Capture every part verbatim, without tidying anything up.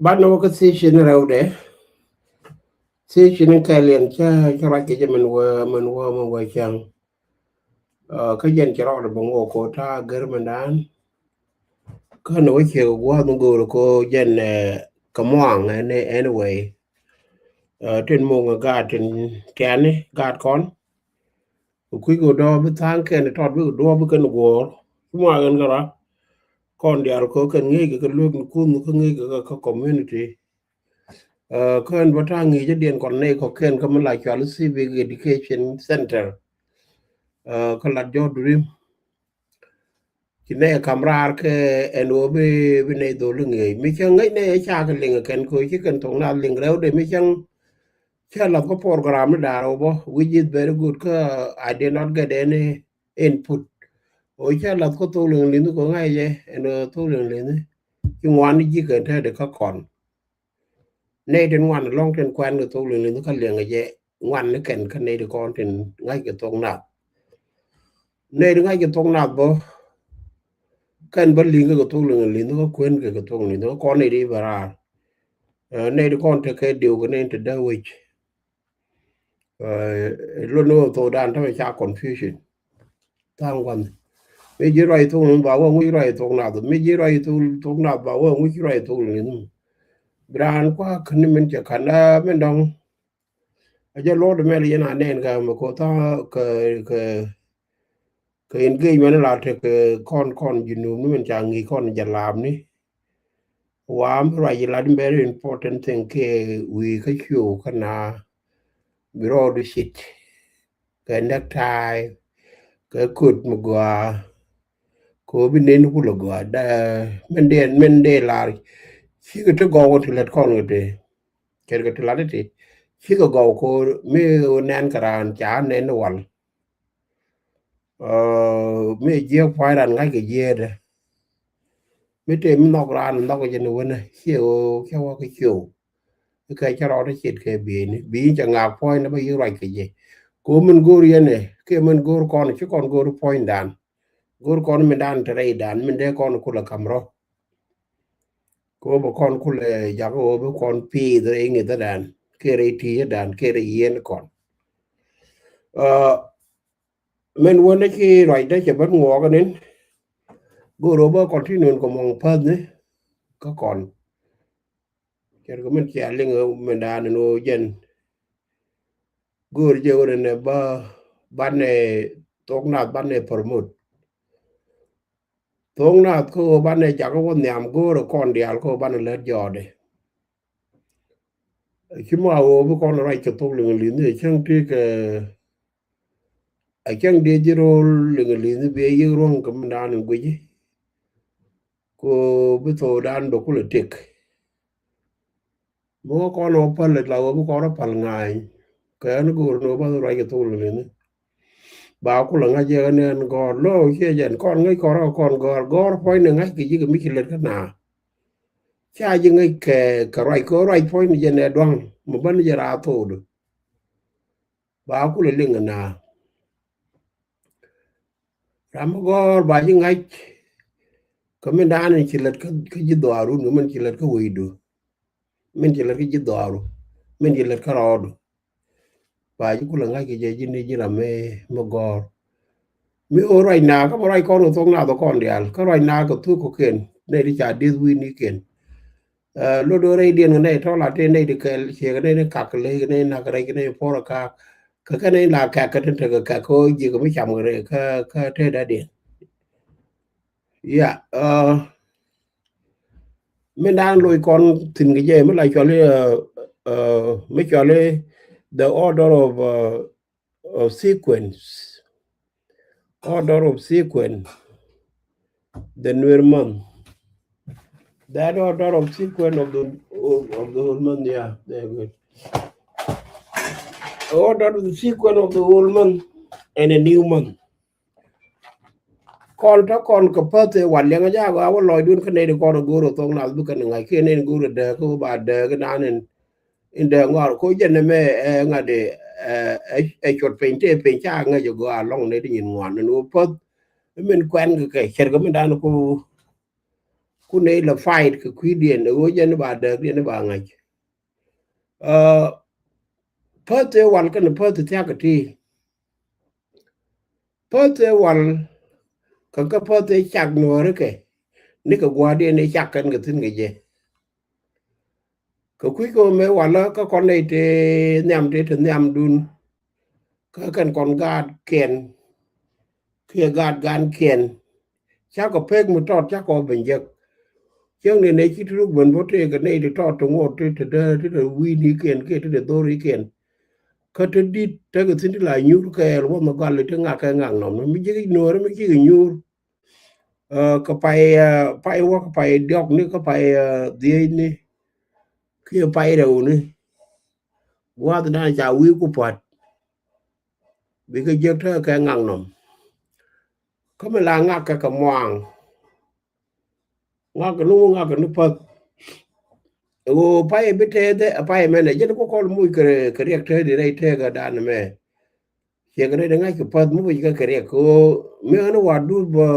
Banɛ wä kä thiecin rɛwdɛ. Thiecin kɛl yɛn cä cä ruac kɛ jɛ mɛn wä mɛn wä mɛn wä cäŋ. Kä jɛn cɛ rɔɔdɛ bä ŋuɔ ko ta̱a̱ gär mɛn dan. Kä ni wä ciɛ kɛ gua̱a̱th ni go̱o̱r ko jɛn kɛ muaŋ ɛn anyway. Tin muŋ gaat tin tiani gaat kɔn. Kɛ kui̱ kɛ dɔɔ bi tha̱a̱ŋ kɛn tɔt bi kɛ duɔɔp bi kɛn guɔ̱ɔ̱r. Ci muaŋ ɛn kɛ rɔa kɔn diaal kɛ kɛn ŋi̱i̱c kɛ kɛ luek ni kunh kɛ ŋi̱i̱c kɛ kɛ community. Kɛn bä ta̱a̱ ŋi̱i̱c jɛ diɛn kɔn nɛy kɔ̱kiɛn kä mi la cual civic education center. Kä lat jɔt durim ci nɛy kam raar kɛ ɛn ɣöö bi bi nɛy dhol iŋi̱i̱c mi cäŋ ŋäc nɛy ɛ cakɛ liŋ kɛn kɛ ɣöö ci kɛn thok nath liŋ rɛwdɛ mi cäŋ. Cä lath kä program ni da̱a̱r ɣöö bä which is very good kä I did not get any input. Ɣöö cä lath kä thok liŋ li̱nh kɛ ŋa̱c jɛ ɛn ɣöö thok liŋ li̱nh ci ŋuan ni ji̱ kɛn te di kä kɔn. Nɛy tin ŋuan lɔ̱ŋ tin kuɛn kɛ thok liŋ li̱nh kä liɛŋ jɛ ŋuan ni kɛn kä nɛy ti kɔn tin ŋa̱c kɛ thok nath. Nɛy ti ŋa̱c kɛ thok nath bä kɛn bä liŋ kɛ kɛ thok liŋ li̱nh kä kuɛn kɛ kɛ thok liŋ kä kɔn nɛy ti bä raar. Nɛy ti kɔn tekɛ diw kɛ nɛy ti dee wec. Lot ni wä thok dan tämɛ ca confusion. Tha̱a̱ŋ gua̱n mi ji̱ ruac thok ni ba wä ŋuc ruac thok nath mi ji̱ ruac thok nath ba wä ŋuc ruac thok liŋ li̱nh. Bi raan kua̱k ni min cɛ ka̱n ɛ min dɔ̱ŋ. A jɛ luɔt mɛl yɛn a nɛn kɛ mɛ ko tha̱a̱ŋ kɛ kɛ kɛ engagement la tekɛ kɔn kɔn ji̱ num ni min ca ŋi̱i̱c kɔn jɛ laap ni. Wa mi ruac ilat in very important thing kɛ wi̱i̱ kä ciöw kä na bi rɔɔdu cit kɛ necktie kɛ köt mi gɔaa. Kɛ ɣöö bi nen kulɛ gɔaa da min dee min dee lar cikɛ ti gɔw ti lät kɔn kɛ ti. Kɛt kɛ ti lat ti cikɛ gɔw kɛ ɣöö mi ɣöö nɛn kɛ raan ca nɛn ni wal. Mi jiɛk pua̱ny ran ŋa̱c kɛ jiɛɛdɛ. Mi tëë mi nhɔk raan nhɔk jɛ ni wänä ciɛ ɣöö cä wä kɛ cio̱w. Kɛ cä rɔɔdä ciɛt kɛ bieyni bi cɛ ŋaak puɔ̱nydä bä yi̱k ruac kɛ jɛ. Kɛ ɣöö min go̱o̱r yɛn ɛ kiɛ min go̱o̱r kɔn ci kɔn go̱o̱r puɔ̱nydan. Go̱o̱r kɔn mindan te rɛydan min dee kɔn kulɛ ka̱m rɔ. Kɛ ɣöö bä kɔn kulɛ jakä ɣöö bä kɔn piith rɛy ŋi̱thädan kiɛ rɛy ti̱i̱cädan kiɛ rɛy yieen kɔn. Min wänä ci ruacdä cɛ bät ŋuɔɔkä nin. Go̱o̱r ɣöö bä continue kɛ mɔŋ päthni kä kɔn. Cɛr kɛ min cia liŋ mindan in ɣöö jɛn go̱o̱r jɛ ɣöö nɛ bä banɛ thok nath banɛ promote. Thok nath kä ɣöö banɛ jakä wä nhiam go̱o̱r kɔn diaal kä ɣöö banɛ lät jɔɔdɛ. Ci ma ɣöö bi kɔn ruac kɛ thok liŋ li̱nh ni cäŋ ti kɛ a cäŋ diɛ ji̱ ro̱o̱l liŋ li̱nh ni bi a yiëk ruɔ̱ŋ kɛ mindan in guici. Ko bi thokdan bɛ kulɛ tëk. Mi wä kɔn wä päl la wä bi kɔn rɔ päl ŋa̱a̱ny. Kɛ ɛn go̱o̱r ni wä bä ruac kɛ thok liŋ li̱nh ni. Ba kulɛ ŋa̱c jɛ ɛn ɛn gɔ̱r lo̱o̱ ciɛ jɛn kɔn ŋäc kɔn rɔ kɔn gɔ̱r gɔ̱r puɔ̱ny ni ŋa̱c kɛ ji̱ kɛ mi ci lät kä na. Ca ji̱ ŋäc kɛ kɛ ruac kɛ ruac puɔ̱ny ni jɛn ɛ dua̱ŋ mi bän jɛ raa thokdu. Ba kulɛ liŋ na. Ram mi gɔ̱r ba ji̱ ŋa̱c. Kä min da̱a̱n in ci lät kä ji̱ dhɔaaru ni min ci lät kä wecdu. Min ci lät kä ji̱ dhɔaaru. Min ci lät kä rɔɔdu. Ba ji̱ kulɛ ŋa̱c kɛ jɛ ji̱ ni ji̱ ram mi gɔ̱r. Mi ɣöö ruac na kä mi ruac kɔn kɛ thok nath kɔn diaal kä ruac na kɛ thuk kɔ̱kiɛn nɛy ti ca dieth wi̱i̱ nikiɛn. Lot ɣöö rɛydiɛn kɛ nɛy tɔ̱ la tëë nɛy ti kɛl ciek kɛ nɛy ni kak kɛ ley kɛ nɛy nak kɛ rɛc kɛ nɛy puɔr kɛ kaak. Kä kɛn in la kɛk kä tin tekɛ kɛk kä ji̱ kɛ mi cam kɛ rɛy kä kä te dadiɛn. Ya, min dan loc kɔn thin kɛ jɛ mi la cuali mi cuali the order of of sequence. Order of sequence. The Nuer month. That order of sequence of the of, of the whole month, yeah, very good. Order of the sequence of the whole month and a new month. Kɔn tɔ kɔn kɛ päth ɛ wal liɛŋ a jak a wä lɔcdun kä nɛy di kɔn a go̱o̱r a thok nath bi kɛn ŋa̱c kiɛ nɛy di go̱o̱r a dääk kä wä ba dääk inan in in dee ŋɔr ko jɛn ɛmɛ ɛ ŋa̱t ɛ cuɔt piny tëë piny ca ŋäc ɛ gɔaa lɔŋ nɛy ti nyin ŋuan ni wä päth. Min kuɛn kɛ kɛ cɛr kɛ min dan ku Ku nɛy la fight kɛ kui̱diɛn ɛ ɣöö jɛn i̱ ba dääkdiɛn i̱ ba ŋa̱c. Ɛ, päth ëë wal kɛnɛ päth ëë thia̱k ɛ ti. Päth ëë wal kɛ kä päth ëë cak nuɔ̱ɔ̱ri kɛ nikɛ gua̱a̱rdiɛn ëë cak kɛn kɛ thi̱n kɛ jɛ. Kɛ kui̱ kɛ ɣöö mëë walä kä kɔn nɛy tëë nhiam tëë te nhiamdun. Kä kɛn kɔn gaatkiɛn kiɛ gaat gankiɛn. Cakɔ pek mi tɔt cakɔ ben jek. Cieŋ ni nɛy ci ti ruk ben bä tëëkɛ nɛy ti tɔt ti ŋot ti te dee ti te wi̱i̱nikiɛn kiɛ ti te dhorikiɛn. Kä te di̱t tekɛ thi̱n ti la nyuur kɛɛl wä mi gɔl ti ŋak kɛ ŋak nɔm mi ji̱ nuɔɔri mi cikɛ nyuur. Ɛ, kɛ pay, ɛ, pay wä kɛ pay diɔkni kä pay, ɛ, dhiecni kiɛ pay rɛwni. Gua̱a̱th dan ca wi̱i̱ ku pua̱t. Bikɛ jiäk tekɛ kɛ ŋak nɔm. Kä mi la ŋak kɛ kɛ muaŋ. Ŋak kɛ ni ŋu ŋak kɛ ni päth. Ɛ ɣöö pay bi tɛth ɛ pay mɛnɛ jɛn ku kɔl muc kɛ, kɛ riɛk tɛth di rɛy tɛth kɛ dan mɛ. Ciɛ kɛ rɛy di ŋa̱c kɛ päth muc kɛ kɛ riɛk kɛ ɣöö mi ɣän wa dup, ɛ,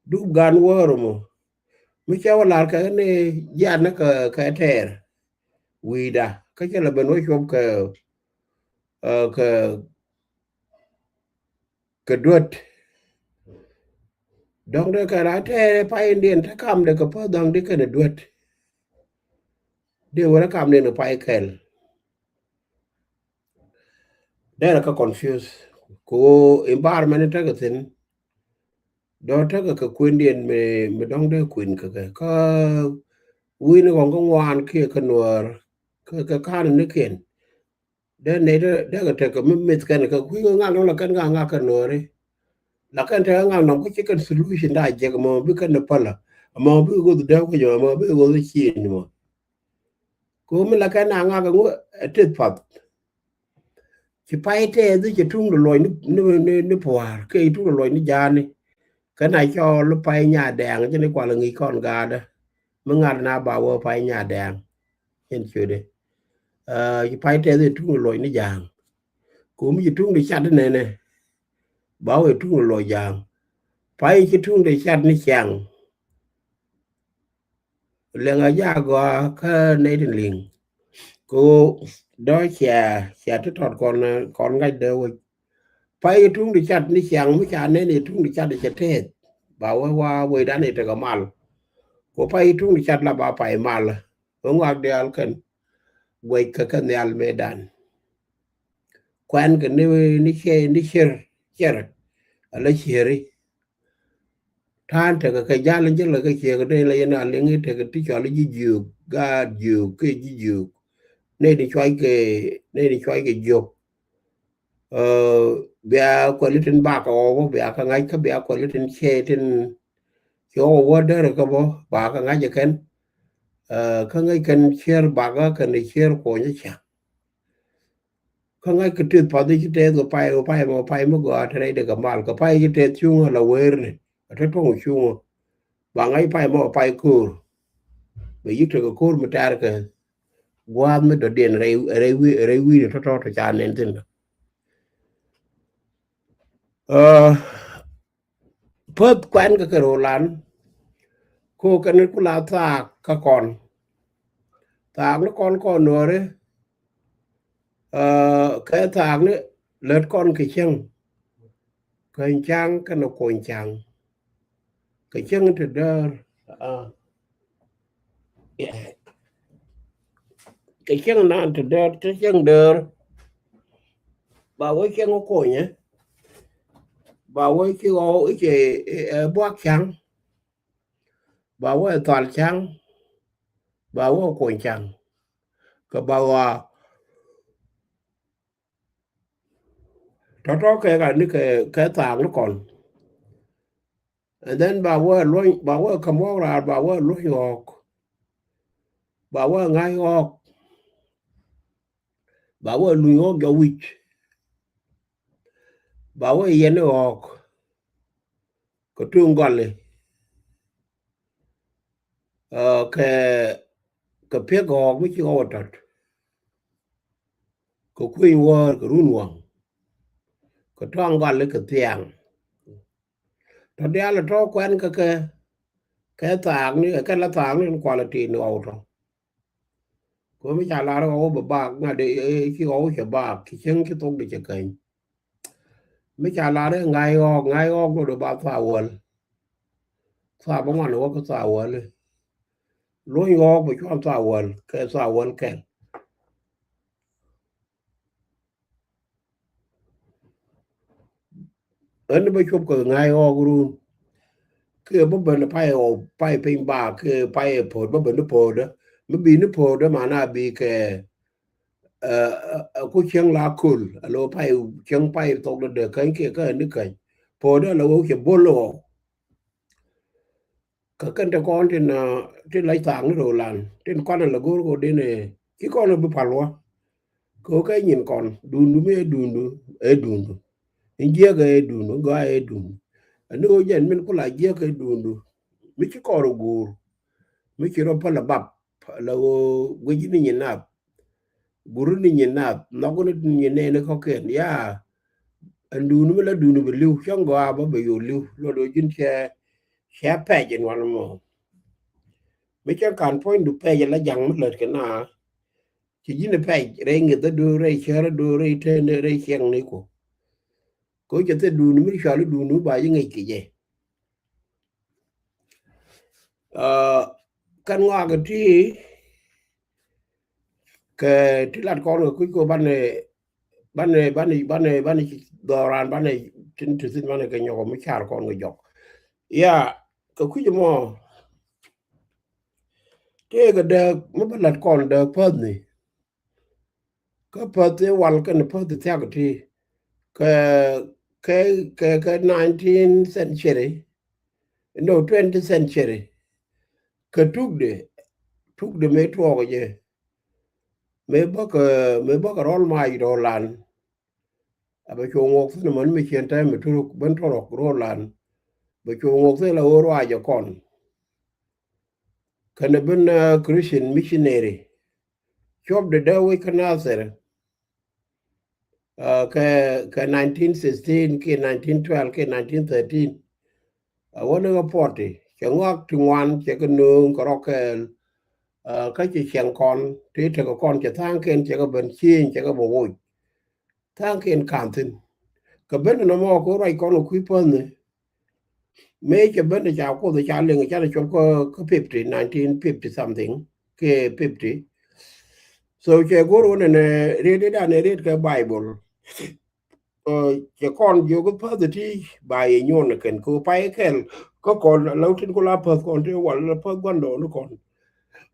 dup gan wäär mɔ. Mi cɛ wä lar kɛ ni jian ni kɛ, kɛ tɛɛr. Wi̱i̱da kä cɛ la ben wä cuɔp kɛ, ɛ, kɛ, kɛ duet. Dɔ̱ŋ dee kɛ la tɛɛr pay indiɛn te kam de kɛ päth dɔ̱ŋ di kɛn duet. Dee wä rɛ kam den kɛ pay kɛl. Dee rɛ kä confuse. Ko environment tekɛ thi̱n. Dɔ̱ŋ tekɛ kɛ kuendiɛn mi, mi dɔ̱ŋ dee kuen kɛ kɛ. Kä wi̱i̱ni kɔn kä ŋuan kiɛ kä nuäär. Kä, kä ka̱n nikiɛn. Dee nɛy dee, dee kɛ tekɛ mi mith kɛn kɛ kui̱ ŋa̱k nɔm la kɛn ŋa̱k ŋa̱k kɛ nuɔɔri. La kɛn tekɛ ŋa̱k nɔm kä ci kɛn solution da jek mɔ bi kɛn ni pälä. Mɔ bi goth dee kui̱ mɔ bi goth cin mɔ. Ko mi la kɛn a ŋa̱k ŋu ɛ tith path. Ci pay tɛth ci tuŋ di luɔc ni, ni, ni, ni pua̱a̱r kɛ ci tuŋ di luɔc ni ja̱a̱ni. Kä na cɔɔl pay nya dɛɛŋ ci ni kual ŋi̱i̱c kɔn gaatdä. Mi ŋa̱t na ba wä pay nya dɛɛŋ. Cɛn ciötdɛ. Ɛ, ci pay tɛth ci tuŋ di luɔc ni ja̱a̱ŋ. Ko̱mi ci tuŋ di cat inɛnɛ. Ba wä ci tuŋ di luɔc ja̱a̱ŋ. Pay ci tuŋ di cat ni ciaŋ. Liɛŋ a jak gɔaa kä nɛy tin liŋ. Ko dɔ̱ cia, cia ti tɔt kɔn, kɔn ŋa̱c dee wec. Pay tuŋ di cat ni ciaŋ mi ca nɛn i̱ tuŋ di cat i̱ cɛ tɛth. Ba wee wa wecdan i̱ tekɛ mal. Ko pay tuŋ di cat la ba pay mal. Wee ŋuak diaal kɛn. Guɛc kɛ kɛ nhial mëëdan. Kuɛn kɛ ni, ni ciɛ, ni cier, cier. Ala cieri. Ta̱a̱n tekɛ kɛ jal in jälkɛ kɛ ciek dee la yɛn a liŋ i̱ tekɛ ti cɔal i̱ ji̱ jiök, gaat jiök, kɛ ji̱ jiök. Nɛy ni cuac kɛ, nɛy ni cuac kɛ jiök. Ɛ, bia kuɛli tin bakɛ ɣɔw bä, bia kɛ ŋa̱c kä bia kuɛli tin ciɛ tin ci ɣɔw wä därɛ kä bä, bakɛ ŋa̱c ɛ kɛn. Ɛ, kä ŋäc kɛn cier bakä kɛn cier kuɔnyä ciaŋ. Kä ŋa̱c kɛ tëth path i̱ ci tɛth kɛ pay, kɛ pay mɔ, pay mi gɔaa te rɛydɛ kɛ mal, kɛ pay ci tɛth cuŋä la wëërni, a te tuɔ̱ŋ cuŋä. Ba ŋa̱c pay mɔ, pay ko̱o̱r. Bɛ yi̱k tekɛ ko̱o̱r mi tɛ̈r kɛ gua̱a̱th mi dɔ̱diɛn rɛy, rɛy wi̱i̱, rɛy wi̱i̱ni tɔ̱tɔ̱ tɔ ca nɛn thi̱n. Ɛ, päth kuɛn kɛ kɛ ro̱o̱lan. Ko kɛn ku la thaak kä kɔn. Thaak ni kɔn kɔn nuɔri. Ɛ, kɛ thaak ni lät kɔn kɛ cieŋ. Kɛ caŋ kɛn kɔn caŋ. Kɛ cieŋ ti däär. Ɛ, kɛ cieŋ nan ti däär, ti cieŋ däär. Ba wä cieŋ konyɛ. Ba wä ci ɣɔw i̱ cɛ, ɛ, buak caŋ. Ba wä thal caŋ. Ba wä kony caŋ. Kɛ ba ɣɔaa. Tɔ̱tɔ̱ kɛ ka ni kɛ, kɛ thaak ni kɔn. And then ba wä luɔny, ba wä käm wä raar, ba wä luɔny ɣɔɔk. Ba wä ŋa̱c ɣɔɔk. Ba wä luny ɣɔɔk jɔ wi̱c. Ba wä yɛn ni ɣɔɔk. Kɛ tuŋ gɔli. Ɛ, kɛ, kɛ piɛk ɣɔɔk mi ci ɣɔw ɛ tɔt. Kɛ kueny wäär kɛ run waŋ. Kɛ tɔaŋ gɔli kɛ thiaŋ. Tɔ diaal ɛ tɔ̱ kuɛn kä kɛ, Kɛ thaak ni, kɛ la thaak ni quality ni ɣɔw tɔ. Kɛ mi ca lar ɣɔw bɛ baak ŋa̱t, ɛ, ɛ, ci ɣɔw cɛ baak, ci cieŋ ci thok di cɛ keny. Mi ca lar ɛ ŋa̱c ɣɔɔk, ŋa̱c ɣɔɔk dot ɛ ba thaak wäl. Thaak bä ŋuan wä kɛ thaak wäl. Luny ɣɔɔk bɛ cuan thaak wäl, kɛ thaak wäl kɛl. Ɣän bä cuɔp kɛ ŋa̱c ɣɔɔk run. Kɛ bä ben pay ɣɔw, pay piny ba, kɛ pay ɛ po̱o̱t, bä ben ni po̱o̱t dä. Mi bi ni po̱o̱t dä, mana bi kɛ, ɛ, ɛ, ɛ, ku cieŋ la köl. Alo pay cieŋ pay thok dä dee käny kɛ kä ni käny. Po̱o̱t dä la wä cɛ bo̱l ɣɔw. Kä kɛn te kɔn tin, ah, tin lac thaak ni ro̱o̱ lan, tin kɔn ala go̱o̱r ko̱ din, eh, ci kɔn bi pal wä. Kɛ ɣöö kɛ nyin kɔn, duundu mi ɛ duundu, ɛ duundu. In jiɛk ɛ duundu, gɔaa ɛ duundu. Ani ɣöö jɛn min ku la jiɛk ɛ duundu. Mi ci kɔn rɔ guur. Mi ci rɔ päl a bap, la ɣöö guic ni nyin nap. Guri ni nyin nap, nhɔk ni nyin nɛɛni kɔ̱kiɛn. Ya, ɛn duundu mi la duundu bi li̱w, cäŋ gɔaa bä bɛ yo̱o̱ li̱w. Lot ɣöö ji̱n cɛ, cɛ pɛc in wan mɔ. Mi cä kan puɔ̱nydu pɛc ala ja̱ŋ mi lät kɛ na. Ci ji̱n pɛc rɛy ŋi̱thädu, rɛy cärädu, rɛy tëëni, rɛy ciɛŋni ku. Kɛ ɣöö cɛ thil duundu mi cuali duundu ba ji̱ ŋi̱c kɛ jɛ. Ah, kɛn ŋɔak ti kɛ ti lat kɔn kɛ kuc ko banɛ, banɛ, banɛ, banɛ, banɛ dhɔran banɛ tin ti thin banɛ kɛ nyɔk mi car kɔn kɛ jɔk. Ya, kɛ kuc mɔ. Tëëkɛ dääk mi bä la̱t kɔn dääk päthni. Kä päth ëë wal kɛnɛ päth thiak ti kɛ, kɛ, kɛ, kɛ nineteen century, no, twenty century. Kɛ tukdɛ, tukdɛ mëë tuɔɔk jɛ. Mëë bäkɛ, mëë bäkɛ rɔl mac rɔlan. A bɛ cuɔ̱ŋ ɣɔk thi̱n män mi cien tɛm mi turuk ben tɔrɔk ro̱o̱lan. Bɛ cuɔ̱ŋ ɣɔk thi̱n la ɣöö ruacɛ kɔn. Kɛnɛ ben, ah, Christian missionary. Cuɔp de dee wec kä Nathir. Ah, kɛ, kɛ nineteen sixteen, kɛ nineteen twelve, kɛ nineteen thirteen. A wä ni ɣä puɔti, cɛ ŋɔak ti ŋuan, cɛ kɛ nööŋ kɛ rɔ kɛɛl. Ah, kä cɛ cɛŋ kɔn, ti tekɛ kɔn, cɛ tha̱a̱ŋkiɛn, cɛ kɛ ben cieeny, cɛ kɛ bɛ woc. Tha̱a̱ŋkiɛn ka̱n thi̱n. Kɛ ben nɔmɔ kɛ ruac kɔn kɛ kui̱ päthni. Mëë cɛ ben ca Kuoth ca liŋ, canɛ cuɔp kä, kä fifty, nineteen fifty something, kɛ fifty. So cɛ go̱r wä nɛnɛ riet i̱ danɛ riet kɛ Bible. Ɛ, cɛ kɔn jiök i̱ päth ti ba yɛ nyuɔn kɛn kɛ pay kɛl. Kä kɔn la tin ku la päth kɔn ti wal la päth gua̱ndɔɔŋni kɔn.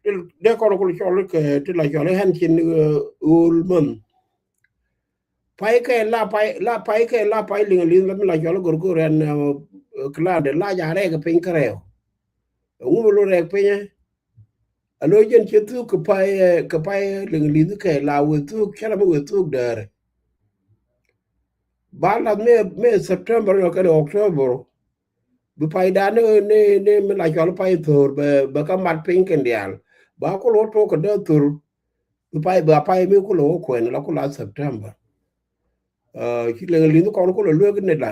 Ti dee kɔn ku cɔl kɛ ti la cɔl i̱ ɣän cin, ɛ, ɣöl män. Pay kɛ la pay, la pay kɛ la pay liŋ liŋ la mi la cɔl i̱ Gregorian, ɛ, ɛ, calendar la ja rɛɛk piny kärɛw. Ɛŋu mi lo rɛɛk piny ɛ? A lo jɛn cɛ thuk kɛ pay, ɛ, kɛ pay liŋ liŋ kɛ la wee thuk, cɛ la mi wee thuk däärɛ. Ba lath mi, mi September nɔ kɛnɛ October. Bi paydan ni, ni, ni mi la cɔl pay thor bɛ, bɛ kä mat piny kɛn diaal. Ba kul wä tok kɛ dee thor. Bi pay, ba pay mi kul wä kuɛn la kul a September. Ɛ, ci leŋ li̱nh kɔn kul luek ni la.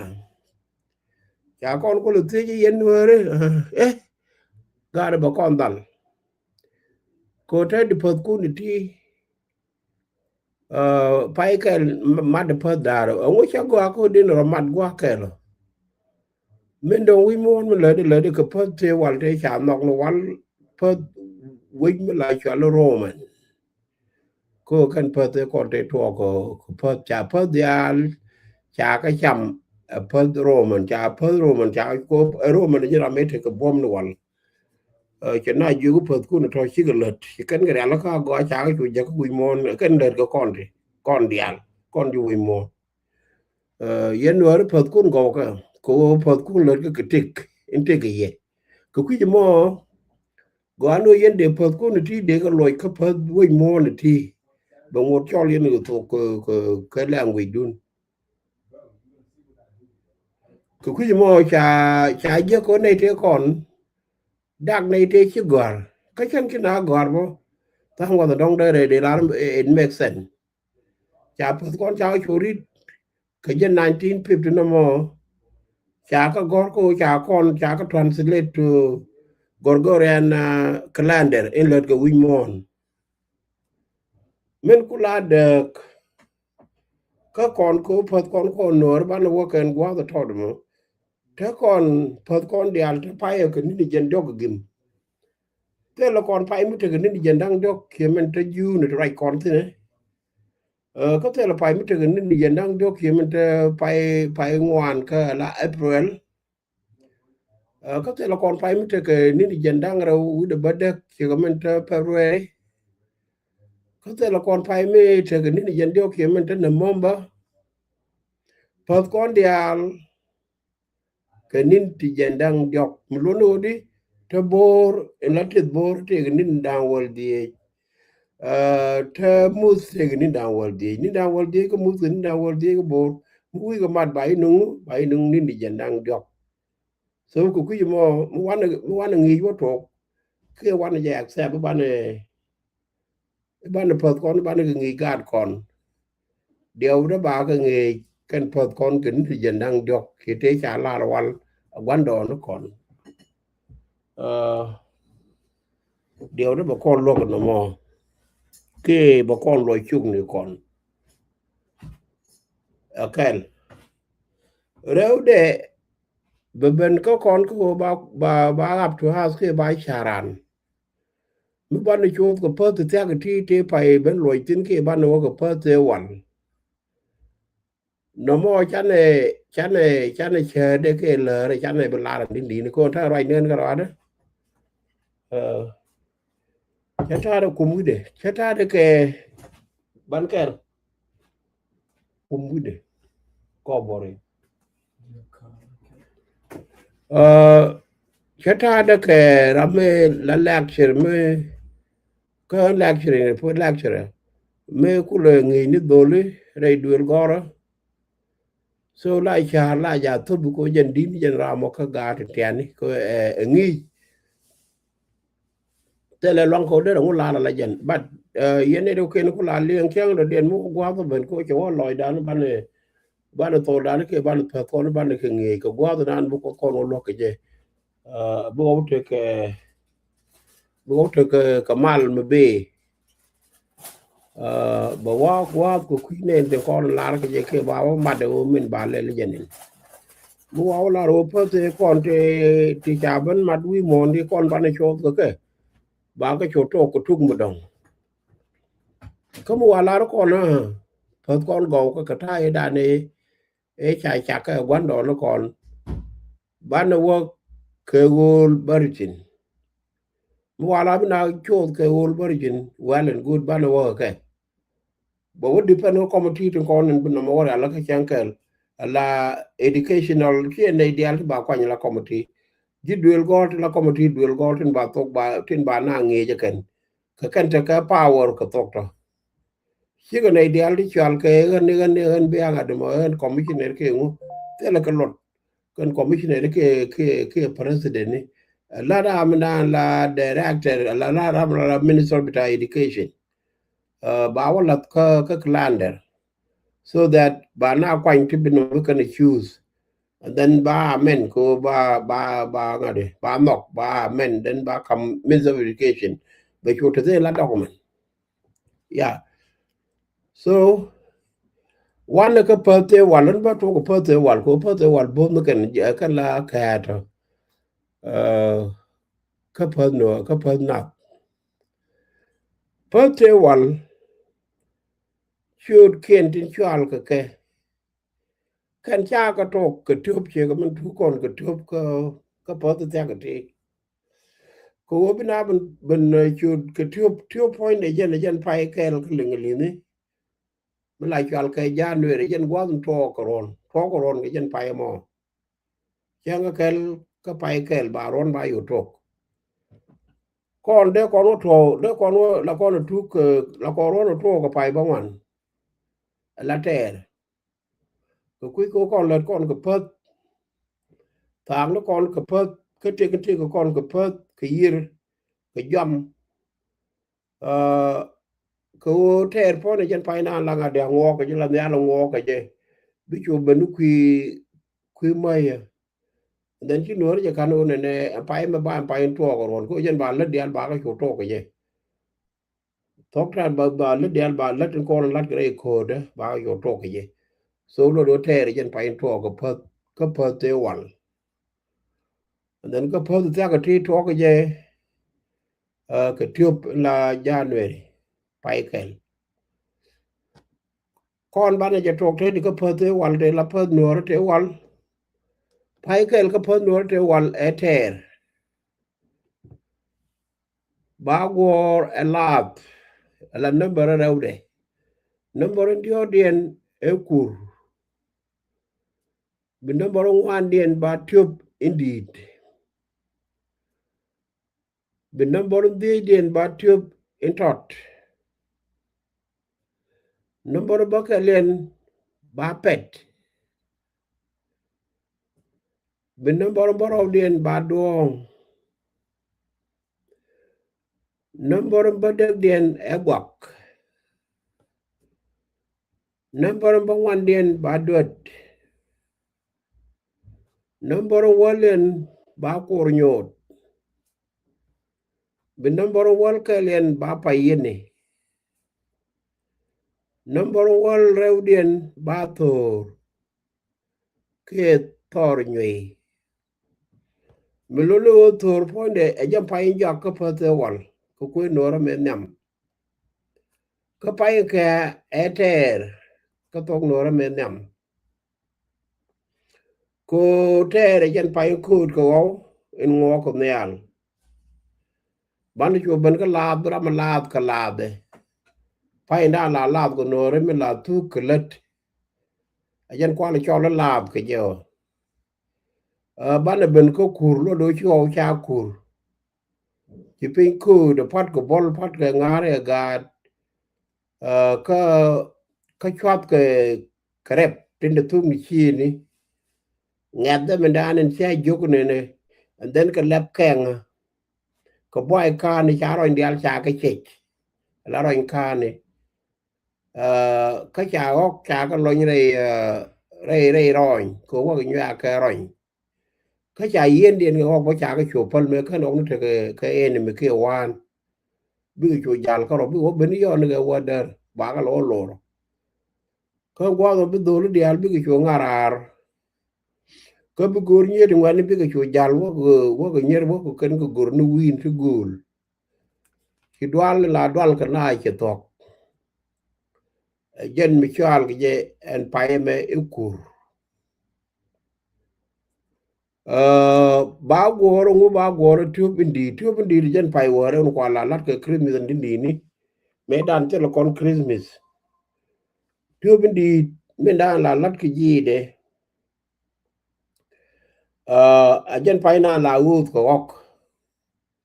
Ca kɔn kul thiec yɛn Nuääri, ɛ, ɛ, gaat bɛ kɔn dhal. Ko te di päth kun ti. Ɛ, pay kɛl m-, mat päth da̱a̱r. Ɛŋu cä gɔaa ko din rɔ mat gua̱a̱k kɛl ɔ. Min dɔ̱ŋ wi̱c muɔ̱ɔ̱n mi lätdi lätdi kɛ päth tëë wal tëë ca nhɔk ni wal päth wec mi la cual i̱ Roman. Ko kɛn päth tëë kɔn tëë tuɔɔk kɛ, kɛ päth ca päth diaal ca kä cam, ɛ, päth Roman, ca päth Roman, ca ko, ɛ, Roman ji̱ ram mëë tekɛ buɔ̱m ni wal. Ɛ, cɛ na jiök päth kun tɔ̱ cikɛ lät. Ci kɛn kɛ rial kä gɔaa ca kɛ cu jäk wi̱c muɔ̱ɔ̱n, ɛ, kɛn lät kɛ kɔn ti, kɔn diaal, kɔn ji̱ wi̱c muɔ̱ɔ̱n. Ɛ, yɛn Nuääri päth kun gɔw kɛ, kɛ ɣöö päth kun lät kɛ kɛ tëk, in tëk kɛ yɛ. Kɛ kui̱c mɔ, gɔaa ni ɣöö yɛn dee päth kun ti dee kɛ luɔc kä päth wi̱c muɔ̱ɔ̱n ti. Bɛ ŋot cɔl yɛn kɛ thok kɛ, kɛ, kɛ language dun. Kɛ kui̱c mɔ ca, ca jiäk kɔn nɛy tëë kɔn, dak nɛy tëë ci gɔ̱a̱r. Kä cäŋ ci na gɔ̱a̱r bä. Tha̱a̱ŋ wath dɔ̱ŋ dee rɛy dee lar, it makes sense. Ca päth kɔn ca cu rit. Kɛ jɛ nineteen fifty nɔmɔ. Ca kä gɔ̱r ko ca kɔn, ca kä translate to, Gregorian, uh, calendar in lät kɛ wi̱c muɔ̱ɔ̱n. Min ku la dääk kä kɔn ko päth kɔn kɔn Nuäär banɛ wä kɛn gua̱a̱th tɔt mɔ. Te kɔn päth kɔn diaal te pay kɛ ni̱n jiɛn diɔk gim. Thilɛ kɔn pay mi tekɛ ni̱n jiɛn da̱ŋ diɔk kiɛ min te June te ruac kɔn thi̱n. Ɛ, kä thilɛ pay mi tekɛ ni̱n jiɛn da̱ŋ diɔk kiɛ min te pay, pay ŋuan kä la April. Ɛ, kä thilɛ kɔn pay mi tekɛ ni̱n jiɛn da̱ŋ rɛw wi̱cdɛ bädäk kiɛ kɛ min te February. Kä thilɛ kɔn pay mi tekɛ ni̱n jiɛn diɔk kiɛ min te November. Päth kɔn diaal kɛ ni̱n ti jiɛn da̱ŋ diɔk. Mi luɔ̱n ɣöö di te Bo̱o̱r in la tith Bo̱o̱r tëëkɛ ni̱n da̱ŋ wäl dhieec. Ɛ, te Muth tëëkɛ ni̱n da̱ŋ wäl dhieec. Ni̱n da̱ŋ wäl dhieec kä Muth kɛ ni̱n da̱ŋ wäl dhieec kä Bo̱o̱r. Mi wi̱i̱ kɛ mat ba inɔŋ, ba inɔŋ ni̱n ti jiɛn da̱ŋ diɔk. So kɛ kui̱c mɔ mi wanɛ, mi wanɛ ŋi̱i̱c wä tuɔk. Kiɛ wanɛ jɛ accept banɛ, banɛ päth kɔn banɛ kɛ ŋi̱i̱c gaat kɔn. Diɛw dee ba kɛ ŋi̱i̱c kɛn päth kɔn kɛ ni̱n ti jiɛn da̱ŋ diɔk kiɛ tëë ca lar wal a gua̱ndɔɔŋni kɔn. Ɛ, diɛw dee bɛ kɔn luɔk nɔmɔ kiɛ bɛ kɔn luɔc cukni kɔn. Ɛ kɛl rɛwdɛ bɛ ben kä kɔn kä ɣöö ba, ba, ba up to us kiɛ ba ca̱ran. Mi banɛ coth kɛ päth ti thiak ti ti pay ben luɔc thi̱n kiɛ banɛ wä kɛ päth ti wal. Nɔmɔ canɛ, canɛ, canɛ cäätdɛ kɛ läärä canɛ bi lar an di̱n di̱n kɔn ta̱a̱ ruac nɛn kɛ ruaadä. Ɛ, cä ta̱a̱dɛ kum wi̱cdɛ, cä ta̱a̱dɛ kɛ ban kɛl. Kum wi̱cdɛ kɔ bɔri. Ɛ, cä ta̱a̱dɛ kɛ ram mi la lecture mi kä lecture ni pu lecture mi kulɛ ŋi̱i̱c ni dholi rɛy duël gɔrä. So la ca̱a̱r la ja thop ko jɛn di̱n jɛn ram mɔ kä gaat ti tiani ko, ɛ, ɛ ŋi̱i̱c. Thilɛ luaŋ kɛ wä derɛ ŋu lar ala jɛn. But, ɛ, yɛn ni dee kɛn ku la liɛŋ kiɛŋ dɔ diɛn mi wä gua̱a̱th ben ko cɛ wä lɔcdan banɛ, banɛ thokdan kɛ banɛ päth kɔn banɛ kɛ ŋi̱i̱c kɛ gua̱a̱th nan bi Kuoth kɔn wä luäk kɛ jɛ. Ɛ, bi wä wä tekɛ, bi wä wä tekɛ kɛ mal mi bee. Ɛ, bɛ wä gua̱a̱th kɛ kui̱ nɛn ti kɔn lar kɛ jɛ kɛ ba wä mat ɛ wä min ba lɛl jɛ nin. Mi wa wä lar wä päth ɛ kɔn ti, ti ca ben mat wi̱i̱ muɔ̱ɔ̱n di kɔn banɛ coth kɛ kɛ. Ba kɛ cot tok kɛ tuk mi dɔ̱ŋ. Kä mi wa lar kɔn ɛ päth kɔn gɔw kɛ kɛ ta̱a̱ i̱ dan ɛ, ɛ ca cak kɛ gua̱ndɔɔŋni kɔn. Banɛ wä kɛ ɣöl bäri thi̱n. Mi wa lar bi na coth kɛ ɣöl bäri thi̱n, well and good, banɛ wä kɛ kɛ. Bɛ wä depend kä committee tin kɔn in bi nɔmɔ wä rial kä cäŋ kɛl. Ala educational kiɛ nɛy diaal ti ba kuany la committee. Ji̱ duël gɔ̱r ti la committee duël gɔ̱r tin ba thok ba, tin ba na ŋi̱eec ɛ kɛn. Kɛ kɛn tekɛ power kɛ thok tɔ. Cikɛ nɛy diaal ti cual kɛ ɣän, ɣän, ɣän bi aŋa dämɔ ɣän commissioner kɛ ŋu. Thilɛ kɛ lot. Kɛn commissioner kɛ, kɛ, kɛ president ni. La ram dan la director, la, la ram la minister bita education. Ɛ, ba wä lath kä, kä calendar. So that ba na kuany ti bi nɔ bi kɛn choose. And then ba amend ko ba, ba, ba ŋa̱di, ba nhɔk, ba amend, then ba kam Minister of Education. Bɛ cu te la document. Yeah. So, wanɛ kä päth tëë wal, in ba tuɔk kä päth tëë wal, ko päth tëë wal bo̱th mi kɛn, kɛn la kɛɛtɔ. Ɛ, kä päth nɔ, kä päth nath. Päth tëë wal, ciöötkiɛn tin cual kɛ kɛ. Kɛn ca kɛ tok kɛ tiöp ciek min tuk kɔn kɛ tiöp kä, kä päth thiak kɛ ti. Kɛ ɣöö bi na ben, ben, ɛ, ciöt kɛ tiöp, tiöp puɔ̱nydɛ jɛn, jɛn pay kɛɛl kä liŋ li̱ni. Mi la cual kɛ January jɛn gua̱th in tuɔɔk kɛ ruɔ̱n, tuɔɔk kɛ ruɔ̱n kɛ jɛn pay ɛmɔ. Cäŋ kɛ kɛl kä pay kɛɛl ba ruɔ̱n ba yot tok. Kɔn dee kɔn wä tuɔɔk, dee kɔn wä la kɔn tuk, ɛ, la kɔn ruɔ̱n wä tuɔɔk kɛ pay bä ŋuan. La tɛɛr. Kɛ kui̱ kɛ kɔn lät kɔn kɛ päth. Thaak ni kɔn kɛ päth, kä tëk tëk kɔn kɛ päth, kɛ yiër, kɛ jam. Ɛ, kɛ ɣöö tɛɛr puɔ̱nydɛ jɛn pay naan la ŋa̱t diaal ŋuɔɔk kɛ jɛ, la nhial ŋuɔɔk kɛ jɛ. Bi cu ben ni kui̱, kui̱ mäyä. And then ci Nuɔ̱ɔ̱ri jɛ ka̱n ɣöö nɛnɛ pay mɛ ba pay in tuɔɔk ruɔ̱n, ko jɛn ba lät diaal ba kä cu tuɔɔk kɛ jɛ. Thɔk ta̱a̱ ba, ba lät diaal ba lät in kɔn lat kɛ rɛy ko̱o̱dɛ ba kä cu tuɔɔk kɛ jɛ. So lot ɣöö tɛɛr jɛn pay in tuɔɔk kɛ päth, kä päth tëë wal. And then kä päth thiakä ti tuɔɔk kɛ jɛ, kɛ tiöp la January, pay kɛl. Kɔn banɛ jɛ tuɔɔk tëë di kä päth tëë wal, tëë la päth Nuɔ̱ɔ̱ri tëë wal. Pay kɛl kä päth Nuɔ̱ɔ̱ri tëë wal ɛ tɛɛr. Ba guɔ̱ɔ̱r ɛ laath, ɛ la nambär rɛwdɛ. Nambär in diɔ̱ɔ̱kdiɛn ɛ kur. Bi nambär in ŋuandiɛn ba tiöp in di̱i̱t. Bi nambär in dhiecdiɛn ba tiöp in tɔt. Nambär in bäkɛliɛn ba pɛt. Bi nambär in bärɔwdiɛn ba duɔ̱ɔ̱ŋ. Nambär in bädäkdiɛn ɛ guak. Nambär in bäŋuandiɛn ba duet. Nambär in wäliɛn ba kuɔr nyuɔɔt. Bi nambär in wäl kɛliɛn ba pay yiëni. Nambär in wäl rɛwdiɛn ba tho̱o̱r. Kiɛ thɔɔr nyuey. Mi luni ɣöö tho̱o̱r puɔ̱nydɛ ɛ jɛ pay in jɔak kä päth ëë wal, kä kuëë Nuɔ̱ɔ̱rä mëë nhiam. Kä pay in kɛ ɛ tɛɛr, kä thok Nuɔ̱ɔ̱rä mëë nhiam. Ko tɛɛr ɛ jɛn pay in kööt kɛ ɣɔw in ŋuɔɔk kɛ nhial. Banɛ cu ben kä laath, bi ram mi laath kɛ laath ɛ. Pay in da̱a̱n la laath kɛ Nuɔ̱ɔ̱rä mi la thuk kɛ lät. A jɛn kual cɔl i̱ laath kɛ jɛ ɔ. Banɛ ben kä kur, luɔt do̱ ci ɣɔw ca kur. Ci piny kööt ɛ, pa̱t kɛ bɔl, pa̱t kɛ ŋa̱r ɛ gaat. Kä, kä cuath kɛ, kɛ rɛp tin te thuk ni ciëëni. Ŋɛ̈th dɛ mindan in cia jiök nɛnɛ. And then kɛ lɛp kɛŋä. Kɛ buay ka̱a̱ni ca rɔny diaal ca kɛ cec. La rɔny ka̱a̱ni. Kä ca ɣɔk ca kɛ lony rɛy, rɛy, rɛy rɔny kɛ wäk nyuak kɛ rɔny. Kä ca yiëndiɛn kɛ ɣɔk bä ca kɛ cu päl mëë kän ɣɔk ni tekɛ kɛ enemy kiɛ wan. Bikɛ cu jal kärɔ, bikɛ wä ben yɔɔn ni kɛ wä där, bakɛ lɔ lor. Kä gua̱a̱th ɔ bi dholi diaal bikɛ cu ŋa̱raar. Kä bi go̱o̱r nyiet ŋuɛ̈tni bikɛ cu jal wäk, wäk nyier wäk kɛn kɛ go̱r ni wi̱i̱n ti gööl. Ci dual la dual kɛ na ci thuɔ̱k. Ɛ jɛn mi cual kɛ jɛ ɛn pay ɛmɛ i̱ kur. Ba guɔ̱ɔ̱r ŋu ba guɔ̱ɔ̱r tiöp in di̱i̱t, tiöp in di̱i̱t jɛn pay wäärä in kual la lat kɛ Christmas in di̱i̱t ni. Mëë dan thil kɔn Christmas. Tiöp in di̱i̱t min dan la lat kɛ ji̱i̱dɛ. A jɛn pay na la ɣööth kɛ ɣɔk.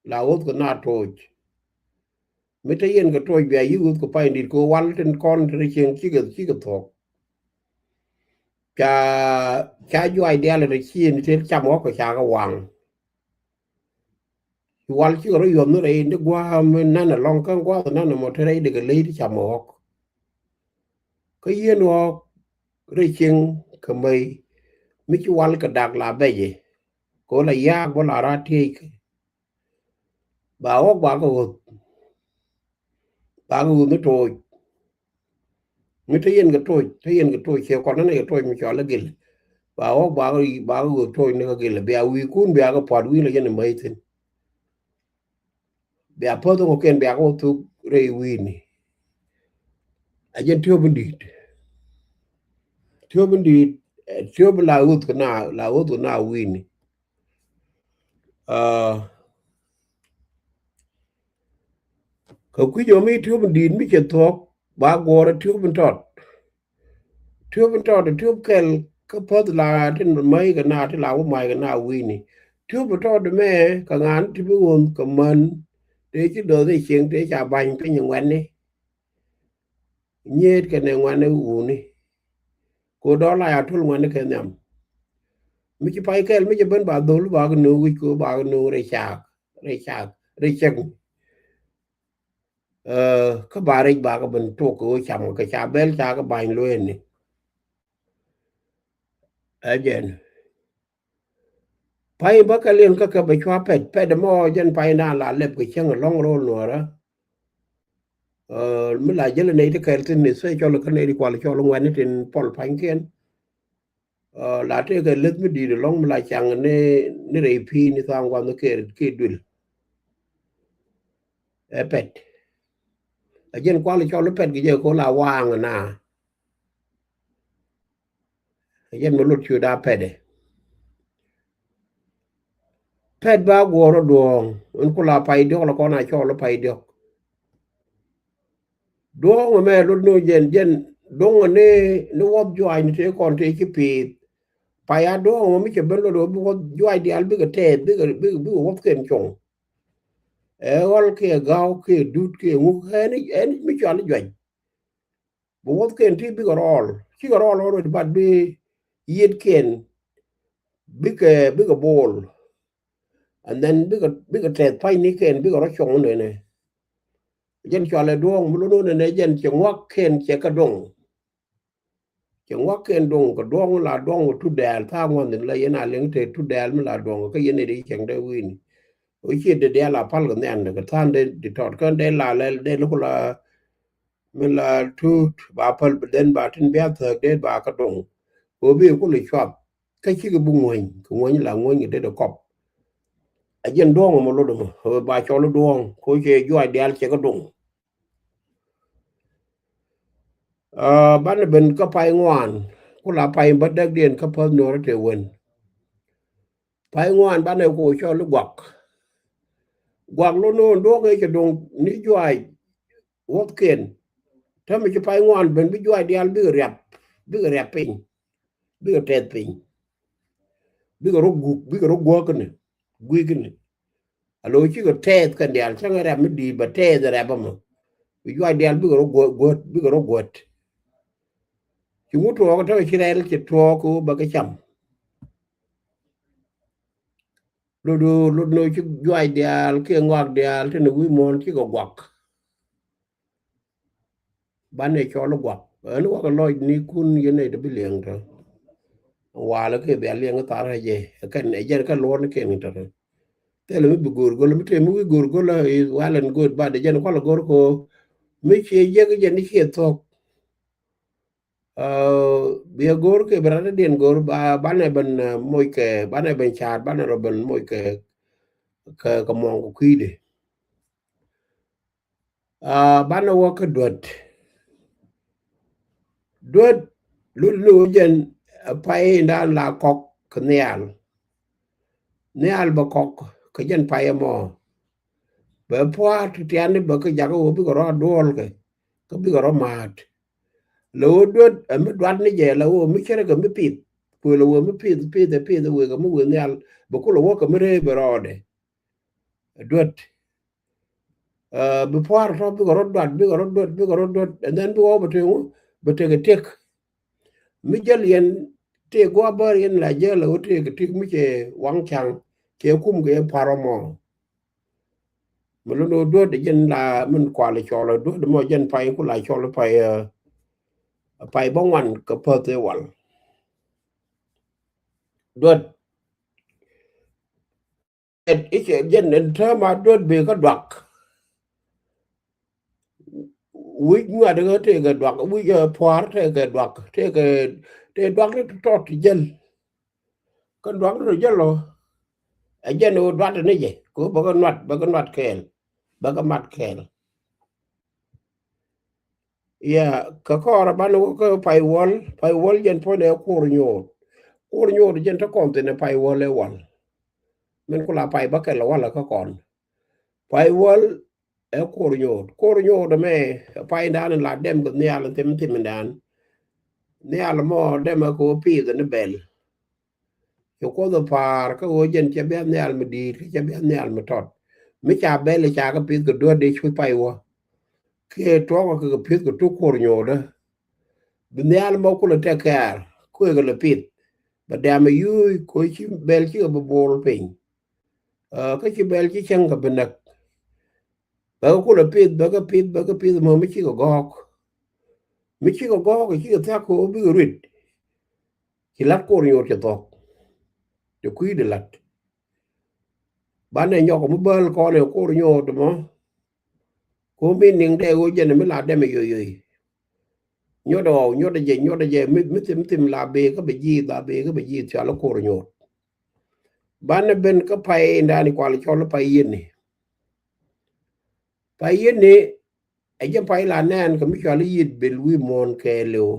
La ɣöth kɛ na tooc. Mi te yɛn kɛ tooc bia yi ɣöth kɛ pay in di̱i̱t kɛ wal tin kɔn te cieŋ cikɛ, cikɛ thuɔ̱k. Ca, ca juac diaal te cieŋ te cam ɣɔk kɛ ca kɛ waŋ. Ci wal cikɛ rɔ yuɔth ni rɛy ni gua̱a̱m mi nan ɛlɔ̱ŋ kä gua̱a̱th nan ɛmɔ te rɛy dikɛ ley ti cam ɣɔk. Kä yieen ɣɔk rɛy cieŋ kɛ mey mi ci wal kɛ dak la bɛc i̱. Kɛ ɣöö la yaak bä la raat tiec kɛ. Ba ɣɔk ba kɛ ɣöth. Ba kɛ ɣöth ni tooc. Mi te yɛn kɛ tooc, te yɛn kɛ tooc, ciɛ kɔn ni kɛ tooc mi cɔal i̱ gil. Ba ɣɔk ba kɛ, ba kɛ ɣöth tooc ni kɛ gil. Bia wi̱i̱kun bia kɛ pua̱t wi̱i̱n la jɛn i̱ mäc thi̱n. Bia päth in kɔ̱kiɛn bia kɛ wä thuk rɛy wi̱i̱ni. A jɛn tiöp in di̱i̱t. Tiöp in di̱i̱t, ɛ, tiöp la ɣöth kɛ na, la ɣöth kɛ na wi̱i̱ni. Kɛ kui̱c ɔ mi tiöp in di̱i̱t mi cɛ thuɔ̱k ba guɔ̱ɔ̱r ɛ tiöp in tɔt. Tiöp in tɔt ɛ tiöp kɛl kä päth la tin mäc kɛ na ti la wä mac kɛ na wi̱i̱ni. Tiöp in tɔt mɛ kɛ ŋa̱n ti bi ɣönh kɛ män. Tëë ci dɔth i̱ cieŋ tëë ca ba̱ny piny ŋuɛ̈tni. Nyiet kɛnɛ ŋuɛ̈tni wuni. Ko dɔl la ya tul ŋuɛ̈tni kɛ nhiam. Mi ci pay kɛl mi ci ben ba dhol ba kɛ no̱o̱ŋ wi̱c ko ba kɛ no̱o̱ŋ rɛy caak, rɛy caak, rɛy cäk. Kä ba rɛc ba kɛ ben tok kɛ ɣöö cam kɛ ca bɛl ca kɛ ba̱ny lueeni. Ɛ jɛn. Pay bä kɛ liɛn kä kɛ bɛ cua pɛt, pɛt mɔ jɛn pay na la lɛp kɛ cäŋ lɔŋ ro̱l nuɔrä. Mi la jälɛ nɛy ti kɛl thin ni sɛ cɔl kä nɛy ti kual cɔl ŋuɛn ni tin pɔl panykiɛn. La tëëkɛ leth mi di̱i̱t ɛlɔ̱ŋ mi la caŋ ni, ni rɛy pi̱i̱ ni tha̱a̱ŋ gua̱n ni kɛ, kɛ duël. Ɛ pɛt. Ɛ jɛn kual cɔl pɛt kɛ jɛ ko la waaŋ na. Ɛ jɛn mi lot ciöt a pɛt ɛ. Pɛt ba guɔ̱ɔ̱r ɔ duɔ̱ɔ̱ŋ in ku la pay diɔ̱k la kɔn a cɔl pay diɔ̱k. Duɔ̱ɔ̱ŋ ɛmɛ lot ni jɛn, jɛn duɔ̱ŋ ni, ni wuɔth juac ni tëë kɔn tëë ci pi̱i̱th. Pay a duɔ̱ɔ̱ŋ ɛmɛ mi cɛ ben lot ɔ bi wuɔth juac diaal bikɛ tɛɛth, bikɛ, bikɛ, bikɛ wuɔth kɛn cuɔ̱ŋ. Ɛ ɣɔl kiɛ ga̱w kiɛ dut kiɛ ŋuk ɛn, ɛn mi cual juac. Bi wuɔth kɛn ti bikɛ rɔɔl, cikɛ rɔɔl already, but bi yiet kɛn bikɛ, bikɛ bool. And then bikɛ, bikɛ tɛth pany ni kɛn bikɛ rɔ cuɔŋ nɛnɛ. Jɛn cualɛ duɔ̱ɔ̱ŋ mi lon nɛnɛ jɛn cɛ ŋuak kɛn cɛ kɛ duɔ̱ŋ. Cɛ ŋuak kɛn duɔ̱ŋ kɛ duɔ̱ŋ la duɔ̱ŋ kɛ tut dɛɛl tha̱a̱ŋ ŋuan la yɛn a liŋ te tut dɛɛl mi la duɔ̱ŋ kɛ yɛn ɛ di cɛŋ dee wi̱i̱ni. Ɔ ciɛ dee dɛɛl a pal kɛ nhian kɛ tha̱a̱ŋ dee di tɔt kɛn dee la lɛl dee luk la mi la tut ba päl bi dhen ba tin bia thäk det ba kä doŋ. Kɛ bi kul cuap kä cikɛ bi ŋuäny kɛ ŋuäny la ŋuäny kɛ det kɔp. A jɛn duɔ̱ŋ mɔ lot mɔ ba cɔl duɔ̱ŋ ko cɛ juac diaal cɛ kä doŋ. Banɛ ben kä pay ŋuan kula pay bä däkdiɛn kä päth nuɔrä te wen. Pay ŋuan banɛ ko cɔl guak. Guak lo no̱o̱ŋ duɔ̱k ëë cɛ duɔ̱ŋ ni juac wuɔthkiɛn. Täämɛ ci pay ŋuan ben bi juac diaal bikɛ riap, bikɛ riap piny, bikɛ tɛth piny, bikɛ rɔ guk, bikɛ rɔ guäk kini, guik kini. Alo cikɛ tɛth kɛn diaal cäŋ riap mi di̱i̱t bɛ tɛth riap ɛmɔ. Bi juac diaal bikɛ rɔ guäk, bikɛ rɔ guäk. Ci ŋut tuɔɔk täämɛ ci rɛl ci tuɔɔk kɛ wä bɛ kɛ cam. Lot, lot nɔ ci juac diaal kiɛ ŋɔak diaal tini wi̱i̱ muɔ̱ɔ̱n cikɛ guak. Banɛ cɔl guak ɛn wakɛ lɔc ni kun yɛn nɛy ti bi liɛŋ tɔ. Walɛ kiɛ bia liɛŋ thar ɛ jɛ kɛn ɛ jɛn kɛ luɔr ni kɛn tɔ. Thilɛ mi bi go̱o̱r go̱l mi tëë mi wi̱i̱ go̱o̱r go̱l is well and good, but ɛ jɛn kualɛ go̱o̱r ko mi ciɛ jek jɛn ni ciɛ thuɔ̱k. Biɛ go̱o̱r kɛ bi rat diɛn go̱o̱r ba banɛ ben moc kɛ banɛ ben ca̱a̱t banɛ rɔ ben moc kɛ kɛ muɔ̱ŋ kɛ kui̱dɛ. Banɛ wä kä duet. Duet lul ni wä jɛn pay indan la kɔk kɛ nhial. Nhial bɛ kɔk kɛ jɛn pay ɛmɔ. Bɛ pua̱a̱t ti tiani bɛ kä jakä wä bikɛ rɔ duɔl kɛ kä bikɛ rɔ ma̱a̱t. Lɛ wä duet ɛ mi duat ni jɛ lɛ wä mi cärɛ kɛ mi pith. Kuël ɛ wä mi pith pith ɛ pith ɛ wek ɛ mi wek nhial bɛ kulɛ wä kɛ mi ree bɛ rɔɔdɛ. Duet bi pua̱a̱r tɔ bikɛ rɔ duat bikɛ rɔ duet bikɛ rɔ duet and then bikɛ wä bɛ tëŋ bɛ tekɛ tiek. Mi jäl yɛn tëë gua̱a̱ bär yɛn la jäl ɛ wä tëë kɛ tiek mi cɛ waŋ caŋ cɛ kum kɛ pua̱a̱r ɔmɔ. Mi lon wä duet jɛn la min kual cɔl duet mɔ jɛn pay ku la cɔl pay pay bä ŋuan kɛ päth ɛ wal. Duet icɛ jɛn ɛn täämɛ duet bee kä duak. Wi̱c ŋuat kä tëëkɛ duak wi̱c pua̱a̱r tëëkɛ duak tëëkɛ tëë duak ni tɔt jäl. Kä duak ni tɔt jäl ɔ ɛ jɛn ɛ wä duat ni jɛ kɛ wä bä kä nuat bä kä nuat kɛɛl bä kä mat kɛɛl. Ya kɛ kɔɔr banɛ wä kä pay wäl pay wäl jɛn puɔ̱nɛ kuɔr nyoot. Kuɔr nyoot jɛn te kɔn thin ɛ pay wäl ɛ wal. Min kula pay bä kɛl ɛ wal ɛ kä kɔn. Pay wäl ɛ kuɔr nyoot kuɔr nyoot ɛmɛ. Pay dan la dɛm kɛ nhial thim thim dan. Nhial mɔ dɛm ɛ kɛ wä pith ni bɛl. Cɛ kuoth ɛ pa̱a̱r kä ɣöö jɛn cɛ bia nhial mi di̱i̱t kä cɛ bia nhial mi tɔt. Mi ca bɛl ca kɛ pith kɛ duätdɛ cuth pay wä. Kiɛ tuɔɔk kɛ kɛ pith kɛ tuk kuɔr nyootë. Bi nhial mɔ kulɛ tɛk kɛɛr kuëëkɛ lɛ pith. Bɛ dɛmɛ yuuc koc ci bɛl cikɛ bi bool piny. Kä ci bɛl ci cäŋ kɛ bi näk. Bɛ kɛ kulɛ pith bɛ kɛ pith bɛ kɛ pith mɔ mi cikɛ gɔɔk. Mi cikɛ gɔɔk cikɛ thiak kɛ ɣöö bikɛ ruet. Ci la̱t kuɔr nyooth cɛ thuɔ̱k. Cɛ kui̱dɛ la̱t. Banɛ nyɔk mi bäl kɔn ɛ kur nyuɔt mɔ. Ku mi niŋ dee ɣöö jɛn mi la dɛmɛ yoyoy. Nyuɔt ɛ ɣɔw, nyuɔt ɛ jɛ, nyuɔt ɛ jɛ, mi, mi thim, thim la bee kä bɛ jiith, la bee kä bɛ jiith, cɔal i̱ kur nyuɔt. Banɛ ben kä pay indan i̱ kual cɔl i̱ pay yieni. Pay yieni, ɛ jɛn pay la nɛɛn kɛ mi cɔal i̱ yiet bil wi̱i̱ muɔ̱ɔ̱n kɛɛliw.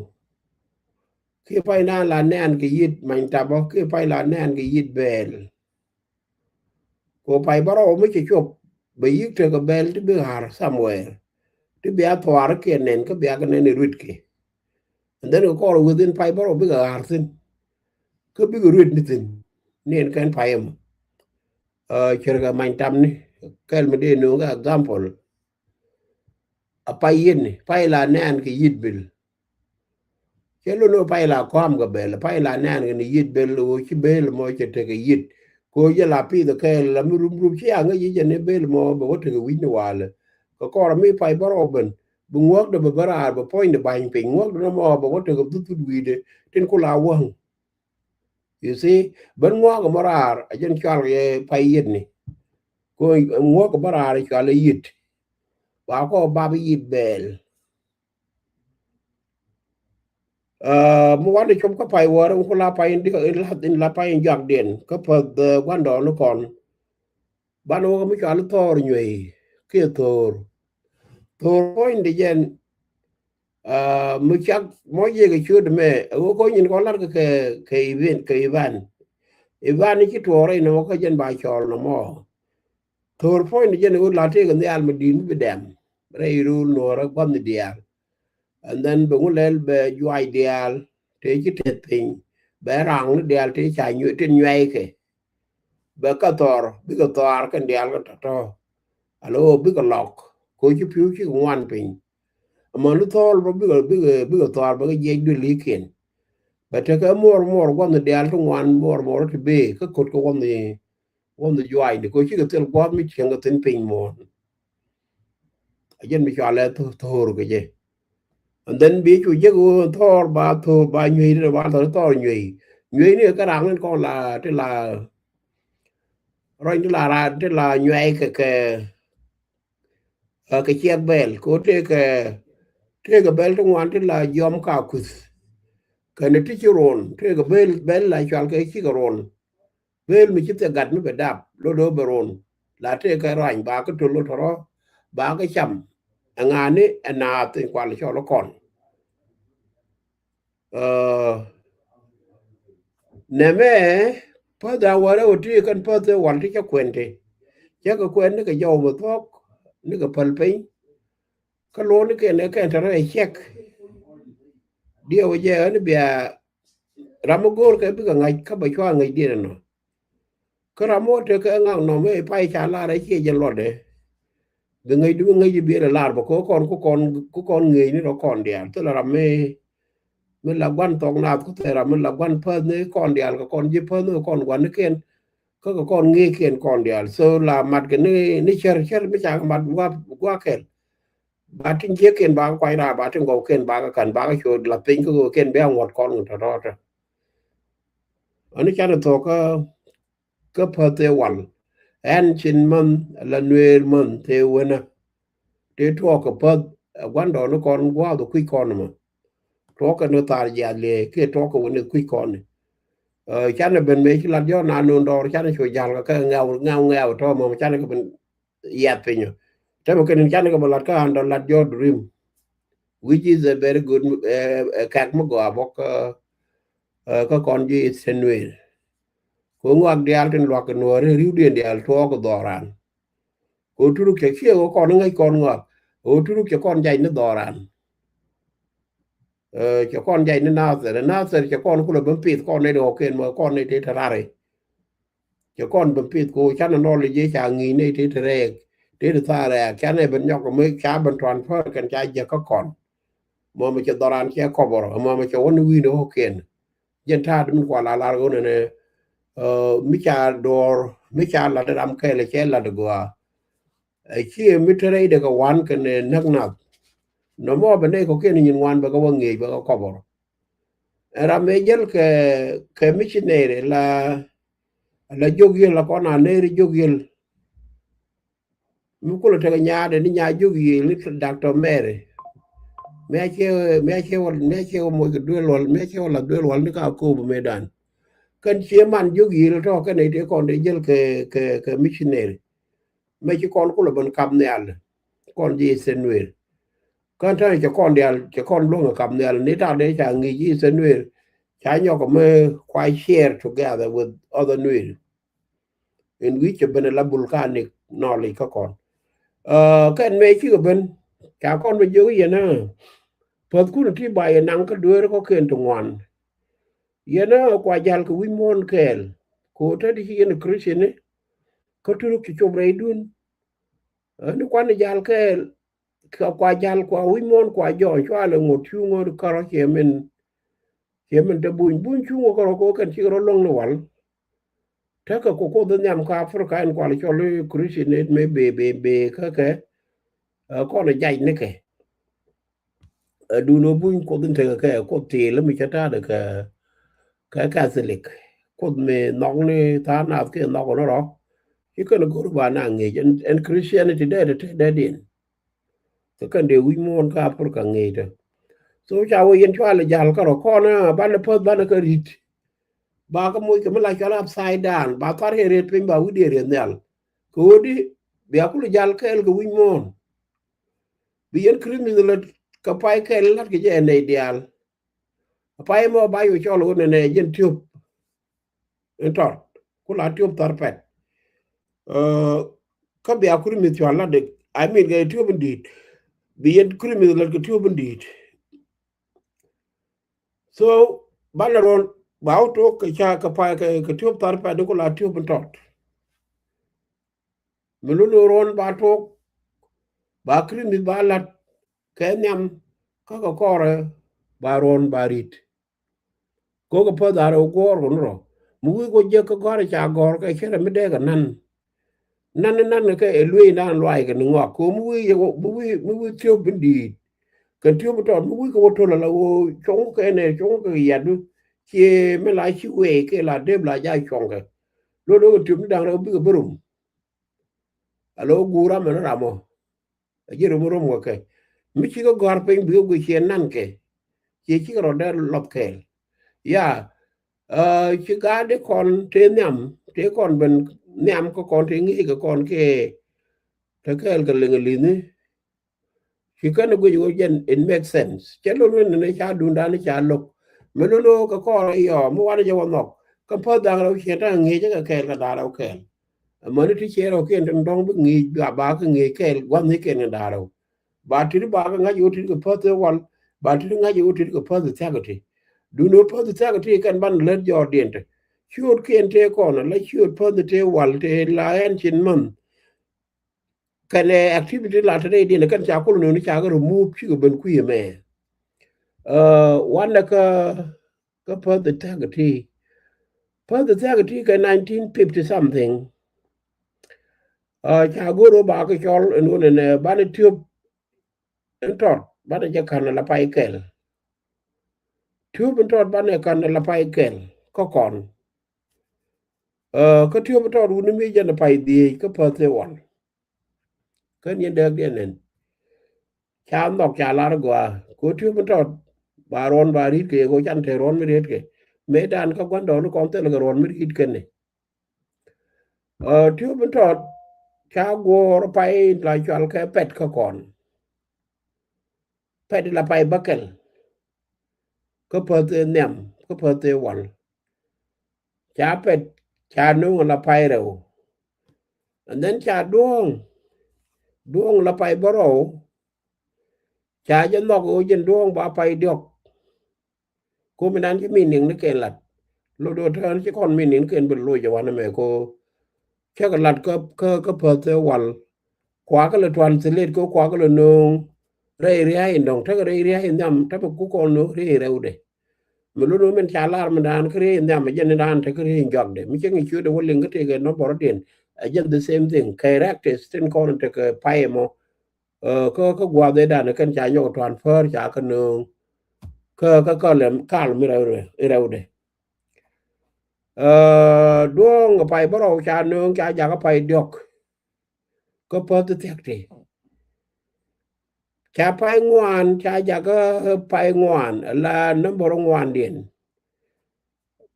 Kiɛ pay naan la nɛɛn kɛ yiet many tapɔ, kiɛ pay la nɛɛn kɛ yiet bɛɛl. Kɛ pay bärɔw mi cɛ cop, bɛ yi̱k tekɛ bɛɛl ti bi ɣa̱r somewhere. Ti bia thuaar kiɛ nɛn, kä bia kɛ nɛn i̱ ruet kɛ. And then kɛ kɔr within pay bärɔw bikɛ ɣa̱r thi̱n. Kä bikɛ ruet ni thi̱n. Ni ɛn kɛn pay ɛmɔ. Ɛ, cɛ rɛ kɛ many tamni, kɛl mi dee nööŋ kɛ example. A pay yieni, pay la nɛɛn kɛ yiet bil. Cɛ lon ɣöö pay la kɔam kɛ bɛl, pay la nɛɛn kɛ ni yiet bɛl, ɣöö ci bɛl mɔ cɛ tekɛ yiet. Kɛ ɣöö jɛ la pith kɛɛl la mi rup rup ci a ŋäc ji̱ jɛ ni bɛl mɔ bɛ wä tekɛ wi̱c ni walɛ. Kɛ kɔr mi pay bärɔw ben, bi ŋuäkdɛ bɛ bä raar, bɛ puɔ̱nydɛ ba̱ny piny, ŋuäkdɛ nɔmɔ bɛ wä tekɛ dhuth wi̱i̱dɛ tin ku la wäŋ. You see, ben ŋuak mɔ raar, a jɛn cual yɛ pay yiet ni. Ko ŋuak mɔ raar cual yɛ yiet. Ba kɔ bap yiet bɛɛl. Ɛ, mi wan i̱ cop kä pay wäär in ku la pay in dikɛ, in la, in la pay in juakdiɛn kä päth, ɛ, gua̱ndɔɔŋni kɔn. Banɛ wä kä mi cual i̱ thɔɔr nyuey kiɛ thoor. Thoor puɔ̱ny di jɛn, ɛ, mi cak mɔ jiɛk i̱ ciöt mɛ, ɛ, wä ko̱ny in kɔn la̱r kɛ, kɛ, kɛ event, kɛ event. Event i̱ ci tuɔɔr rɛy nɔmɔ kä jɛn ba cɔɔl nɔmɔ. Thoor puɔ̱ny di jɛn ɛ wä la tëëk in nhial mi di̱i̱t mi bi dɛm. Rɛy rul nuɔɔrä gua̱th ni diaal. And then bɛ ŋu lɛl bɛ juac diaal tëë ci teth piny. Bɛ raŋ ni diaal tëë ca nyuɛ-, tin nyuɛckɛ. Bɛ kä thɔr, bikɛ thɔaar kɛn diaal kä tɔ̱tɔ̱. Alo bikɛ lɔk, ko ci pi̱w cikɛ ŋuan piny. Amäni thɔɔl bä bikɛ, bikɛ, bikɛ thɔaar bɛ kɛ jiɛc duëlikiɛn. Bɛ tekɛ muɔr, muɔr gua̱th ni diaal ti ŋuan, muɔr, muɔr ti bee, kä ko̱t kɛ gua̱th ni, gua̱th ni juaacni, ko cikɛ thil gua̱th mi cieŋ kɛ thi̱n piny muɔ̱ɔ̱n. A jɛn mi cɔalɛ tho-, thoor kɛ jɛ. And then bi cu jek ɣöö thɔɔr ba thoor ba nyuey ti ba thɔɔr, thɔɔr nyuey. Nyuey ni kɛ raŋ ni kɔn la ti la rɔny ti la ra ti la nyuey kɛ kɛ, ɛ, kɛ ciɛk bɛl ko tekɛ, tekɛ bɛl ti ŋuan ti la jiɔm ka kuth. Kɛn ti ci ron tekɛ bɛl, bɛl la cual kɛ cikɛ ron. Bel mi ci thil gat mi bɛ dap, lot ɣöö bɛ ron. La tëëkɛ ruany, ba kä töl ɣöö tɔrɔ, ba kä cam. Ɛŋa ni ɛ naath in kual cɔl ɛ kɔn. Ɛ, nɛmɛ, päth a wärɛ ɣöö ti kɛn päth ɛ wal ti cä kuɛn ti. Cä kɛ kuɛn ni kɛ jɔw mi thuɔ̱k, ni kɛ päl piny. Kä lo̱o̱nikɛn ɛ kɛn tɔrɔ ɛ ciɛk. Diɛw jɛ ɣän bia ram mi go̱o̱r kɛ bikɛ ŋa̱c kä bɛ cua ŋäc diɛn ɛnɔ. Kä ram mi wä tekɛ ŋak nɔmɔ ɛ pay ca lar ɛ ciɛ jɛ luɔtdɛ. Bi ŋäc di bi ŋäc di biɛl ɛ lar bɛ kɛ kɔn, ku kɔn, ku kɔn ŋëëc ni rɔ kɔn diaal. Thilɛ ram mi, mi la gua̱n thɔk naath ku thilɛ ram mi la gua̱n päth ni kɔn diaal kɛ kɔn ji̱ päth ni kɛ kɔn gua̱n ni kɛn. Kä kɛ kɔn ŋëëc kɛn kɔn diaal. So la mat kɛ ni, ni cär, cär mi ca kɛ mat gua̱, gua̱ kɛl. Ba tin ciek ken ba kuany raar, ba tin gɔw ken ba kɛ kan, ba kɛ ciöt la piny kä ɣöö ken bia ŋuɔt kɔn ŋun tɔ̱tɔ̱ tɔ̱. Ani canɛ thok kä, kä päth tëë wal. Ɛn cin mänh la nuëër mänh tëë wenä. Tëë tuɔɔk kɛ päth, ɛ, gua̱ndɔɔŋni kɔn gua̱a̱th kui̱c kɔn mɔ. Tuɔɔk kɛ ni thar jiath liee kiɛ tuɔɔk kɛ wen ni kui̱c kɔn ni. Ɛ, canɛ ben mëë ci lat jɔ̱ɔ̱n a nööŋ dɔɔr, canɛ cu ja̱l kɛ kɛ ŋɛw, ŋɛw, ŋɛw tɔ̱ mɔ, canɛ kɛ ben yiath piny ɔ. Tɛmɛ kɛn in canɛ kɛ bä lat kä an dɔ lat jɔɔr durim. Which is a very good, eh, eh, kɛk mi gɔaa bɔk, eh, eh, kä kɔn ji̱ Eastern Nuer. Ko ŋuak diaal tin luak kɛ nuɔɔri ri̱wdiɛn diaal tuɔɔk kɛ dhɔran. Ko turuk cɛ ciɛ ko kɔn ŋäc kɔn ŋuak. Ko turuk cɛ kɔn jac ni dhɔran. Eh, cɛ kɔn jac ni Nathir. Nathir cɛ kɔn kulɛ ben pith kɔn ni dɔɔk ken mɔ kɔn ni ti te rari. Cɛ kɔn ben pith ko canɛ nɔl jɛ ca ŋi̱i̱c ni ti te rɛɛk. Ti te thaar rɛɛk. Canɛ ben nyɔk mi ca ben transfer kɛn ca jɛ kä kɔn. Mɔ mi cɛ dhɔran cɛ kɔbɔr. Mɔ mi cɛ wä ni wi̱i̱ ni wä kiɛn. Jɛn ta̱a̱ ti min kua la lar ɣöö nɛnɛ, eh, mi ca duɔɔr, mi ca lat ram kɛɛl cɛ lat gɔaa. Ɛ ciɛ mi te rɛydɛ kɛ wan kɛn, eh, näk nath. Nɔmɔ bɛ nɛy kɔkiɛn nyin wan bɛ kɛ wä ŋi̱eec bɛ kɛ kɔbɔr. Ɛ ram mëë jäl kɛ, kɛ missionary la, la jiök yiël la kɔn a nɛy ri jiök yiël. Mi kulɛ tekɛ nyaadɛ ni nyaa jiök yiëë ni Doctor Mary. Mi a ciɛ, mi a ciɛ wal, mi a ciɛ wal moc kɛ duel wal, mi a ciɛ wal la duel wal ni ka ko̱o̱p mëëdan. Kɛn ciɛ man jiök yiëë ni tɔ̱ kɛn ɛ ti kɔn dee jäl kɛ, kɛ, kɛ missionary. Mɛ ci kɔn kulɛ ben kap nhial. Kɔn ji̱ Eastern Nuer. Kɛn tɛn cɛ kɔn diaal, cɛ kɔn luäŋ kɛ kap nhial. Ni ta̱a̱ dee ca ŋi̱i̱c ji̱ Eastern Nuer. Ca nyɔk kɛ mi kua share together with other Nuer. In wi̱c cɛ ben ɛ la volcanic knowledge kä kɔn. Ɛ, kɛn mëë cikɛ ben, ca kɔn bɛ jiök yɛn ɛ. Päthkun ti ba yɛ naŋ kä dueer kɔ̱kiɛn ti ŋuan. Yɛn ɛ kua jal kɛ wi̱c muɔ̱ɔ̱n kɛɛl. Kɛ ɣöö te ti ci yɛn Christian ni, kä turuk ci cop rɛydun. Ɛ, ni kuan jal kɛɛl, kɛ kua jal kua wi̱c muɔ̱ɔ̱n kua jɔɔn cualɛ ŋot cu ŋot kärɔ ciɛ min. Ciɛ min te buny, buny cuŋ wä kärɔ kɛ wä kɛn cikɛ rɔ luäŋ ni wal. Tekɛ ku Kuoth in nhiam kä Africa in kual cɔl i̱ Christian it mëë bee, bee, bee kä kɛ, ɛ, kɔn ɛ jac ni kɛ. Ɛ, duun wä buny Kuoth in tekɛ kɛ Kuoth tiil mi cä ta̱a̱dɛ kɛ, kɛ Catholic. Kuoth mi nhɔk ni tha̱a̱ŋ nath kiɛ nhɔk ni rɔ. Ci kɛn go̱r ba na ŋi̱i̱c ɛn, ɛn Christianity dee te te dee diɛn. Kɛ kɛn dee wi̱c muɔ̱ɔ̱n kä Africa ŋeetä. So ca wee yɛn cualɛ jal kärɔ kɔn ɛ banɛ päth banɛ kä ri̱t. Ba kä moc kɛ mi la cual upside down, ba thar kɛ riet piny ba wi̱cdiɛn riet nhial. Kɛ ɣöö di bia kulɛ jal kɛɛl kɛ wi̱c muɔ̱ɔ̱n. Bi yɛn Christmas lät kɛ pay kɛɛl la̱t kɛ jɛ ɛ nɛy diaal. Pay mɔ ba yɛ cɔl ɣöö nɛnɛ jɛn tiöp. In tɔt ku la tiöp thar pɛt. Ɛ, kä bia Christmas cua lat dek, I mean, kɛ tiöp in di̱i̱t. Bi yɛn Christmas lät kɛ tiöp in di̱i̱t. So banɛ ruɔ̱n ba wä tok kɛ ca kɛ pay kɛ, kɛ tiöp thar pɛt ku la tiöp in tɔt. Mi luni ruɔ̱n ba tok, ba Christmas ba lat kɛ nhiam kä kɛ kɔrɛ, ba ruɔ̱n ba ri̱t. Kok kɛ päth da̱rɛ wä guɔ̱ɔ̱r kɛ ni rɔ. Mi wi̱i̱ kɛ wä jek kä gɔ̱a̱rɛ ca gɔ̱r kɛ cärɛ mi dee kɛ nan. Nan, nan kɛ ɛ lueecdan luac kɛ ni ŋɔak. Kok mi wi̱i̱ yɛ wä, mi wi̱i̱, mi wi̱i̱ tiöp in di̱i̱t. Kɛn tiöp in tɔt mi wi̱i̱ kɛ wä to̱l ala wä cuɔ̱ŋ kɛ nɛ cuɔ̱ŋ kɛ yatdu. Ciɛ mi la ci wee kɛ la dep la ja cuɔ̱ŋ kɛ. Lot wä kɛ tiöp ni da̱ŋ rɛw bikɛ bi rom. Ala wä guur amɛ ni ram ɔ. A ji̱ rom rom wä kɛ. Mi cikɛ gɔ̱a̱r piny bikɛ guic ciɛ nan kɛ. Ciɛ cikɛ rɔ dee lɔp kɛɛl. Ya, ɛ, ci gaat di kɔn tëë nhiam, tëë kɔn ben nhiam kä kɔn tëë ŋi̱i̱c kɛ kɔn kɛ. Te kɛɛl kɛ liŋ li̱ni. Ci kɛn guic wä jɛn, it make sense. Cɛ lon wen ni ca dundan ca lo̱k. Mi lon wä kɛ kɔn yɔ, mi wanɛ jɛ wä nhɔk. Kä päth da̱ŋ rɛw ciɛ ta̱ŋ ŋi̱i̱c kɛ kɛɛl kɛ da̱ŋ rɛw kɛɛl. Amäni ti ciɛ rɛw kiɛn tin dɔ̱ŋ bi ŋi̱i̱c, ba, ba kɛ ŋi̱i̱c kɛɛl gua̱thni kiɛn kɛ da̱ŋ rɛw. Ba tit ba kɛ ŋa̱c i̱ wä tit kɛ päth i̱ wal, ba tit ŋa̱c i̱ wä tit kɛ päth i̱ thia̱k iti. Duundɛ wä päth i̱ thia̱k iti kɛn ban lät jɔɔr diɛn ti. Ciöt kiɛn tëë kɔn, ala ciöt päth i̱ tëë wal, tëë la ɛn cin mänh. Kɛn ɛ activity la te rɛy diɛn kɛn ca kul nööni ca kɛ remove cikɛ ben kui̱ ɛmɛ. Ɛ, wanɛ kä, kä päth i̱ thia̱k iti. Päth i̱ thia̱k iti kɛ nineteen fifty something. Ɛ, ca go̱r wä ba kɛ cɔl ɛn wä nɛnɛ banɛ tiöp in tɔt banɛ jɛ ka̱n ala pay kɛl. Tiöp in tɔt banɛ ka̱n ala pay kɛl kä kɔn. Ɛ, kä tiöp in tɔt wuni mi jɛn pay dhieec kä päth i̱ wal. Kä ni dääk diɛn nɛn. Ca nhɔk ca lar gɔaa. Ko tiöp in tɔt ba ruɔn ba ri̱t kɛ ko can te ruɔn mi ri̱t kɛ. Mëëdan kä gua̱ndɔɔŋni kɔn thil kɛ ruɔn mi ri̱t kɛn ni. Ɛ, tiöp in tɔt ca guɔ̱ɔ̱r pay la cual kɛ pɛt kä kɔn. Pɛt la pay bäkɛl. Kä päth i̱ nhiam, kä päth i̱ wal. Ca pɛt, ca no̱o̱ŋ la pay rɛw. And then ca duɔ̱ɔ̱ŋ, duɔ̱ɔ̱ŋ la pay bärɔw. Ca jɛ nhɔk ɣöö jɛn duɔ̱ɔ̱ŋ ba pay diɔ̱k. Ko mi nan ci meaning ni kɛn lat. Lot do̱ tään ci kɔn meaning ni kɛn bi loc jɛ wanɛ mɛ ko. Cä kɛ lat kä, kä, kä päth i̱ wal. Kua kɛ lɛ translate ko kua kɛ lɛ no̱o̱ŋ. Rɛy ria̱a̱c in dɔ̱ŋ tekɛ rɛy ria̱a̱c in nhiam tekɛ ku kɔn no̱o̱ŋ rɛy rɛwdɛ. Mi lot wä min ca lar mindan kä riey nhiam a jɛn dan te kä riey jɔakdɛ mi cäŋ i̱ ciötdɛ wä liŋ kä tëëkɛ nɔmbɔr diɛn. A jɛn the same thing. Characters tin kɔn tekɛ pay mɔ. Ɛ, kä, kä gua̱a̱th ëëdan kɛn ca nyɔk transfer ca kä nööŋ. Kä, kä, kä lɛm kal mi rɛw, rɛwdɛ. Ɛ, duɔ̱ɔ̱ŋ pay bärɔw ca nööŋ ca jakä pay diɔ̱k. kä päth ti thiak ti. Ca pay ŋuan, ca jakä pay ŋuan, la number ŋuandiɛn.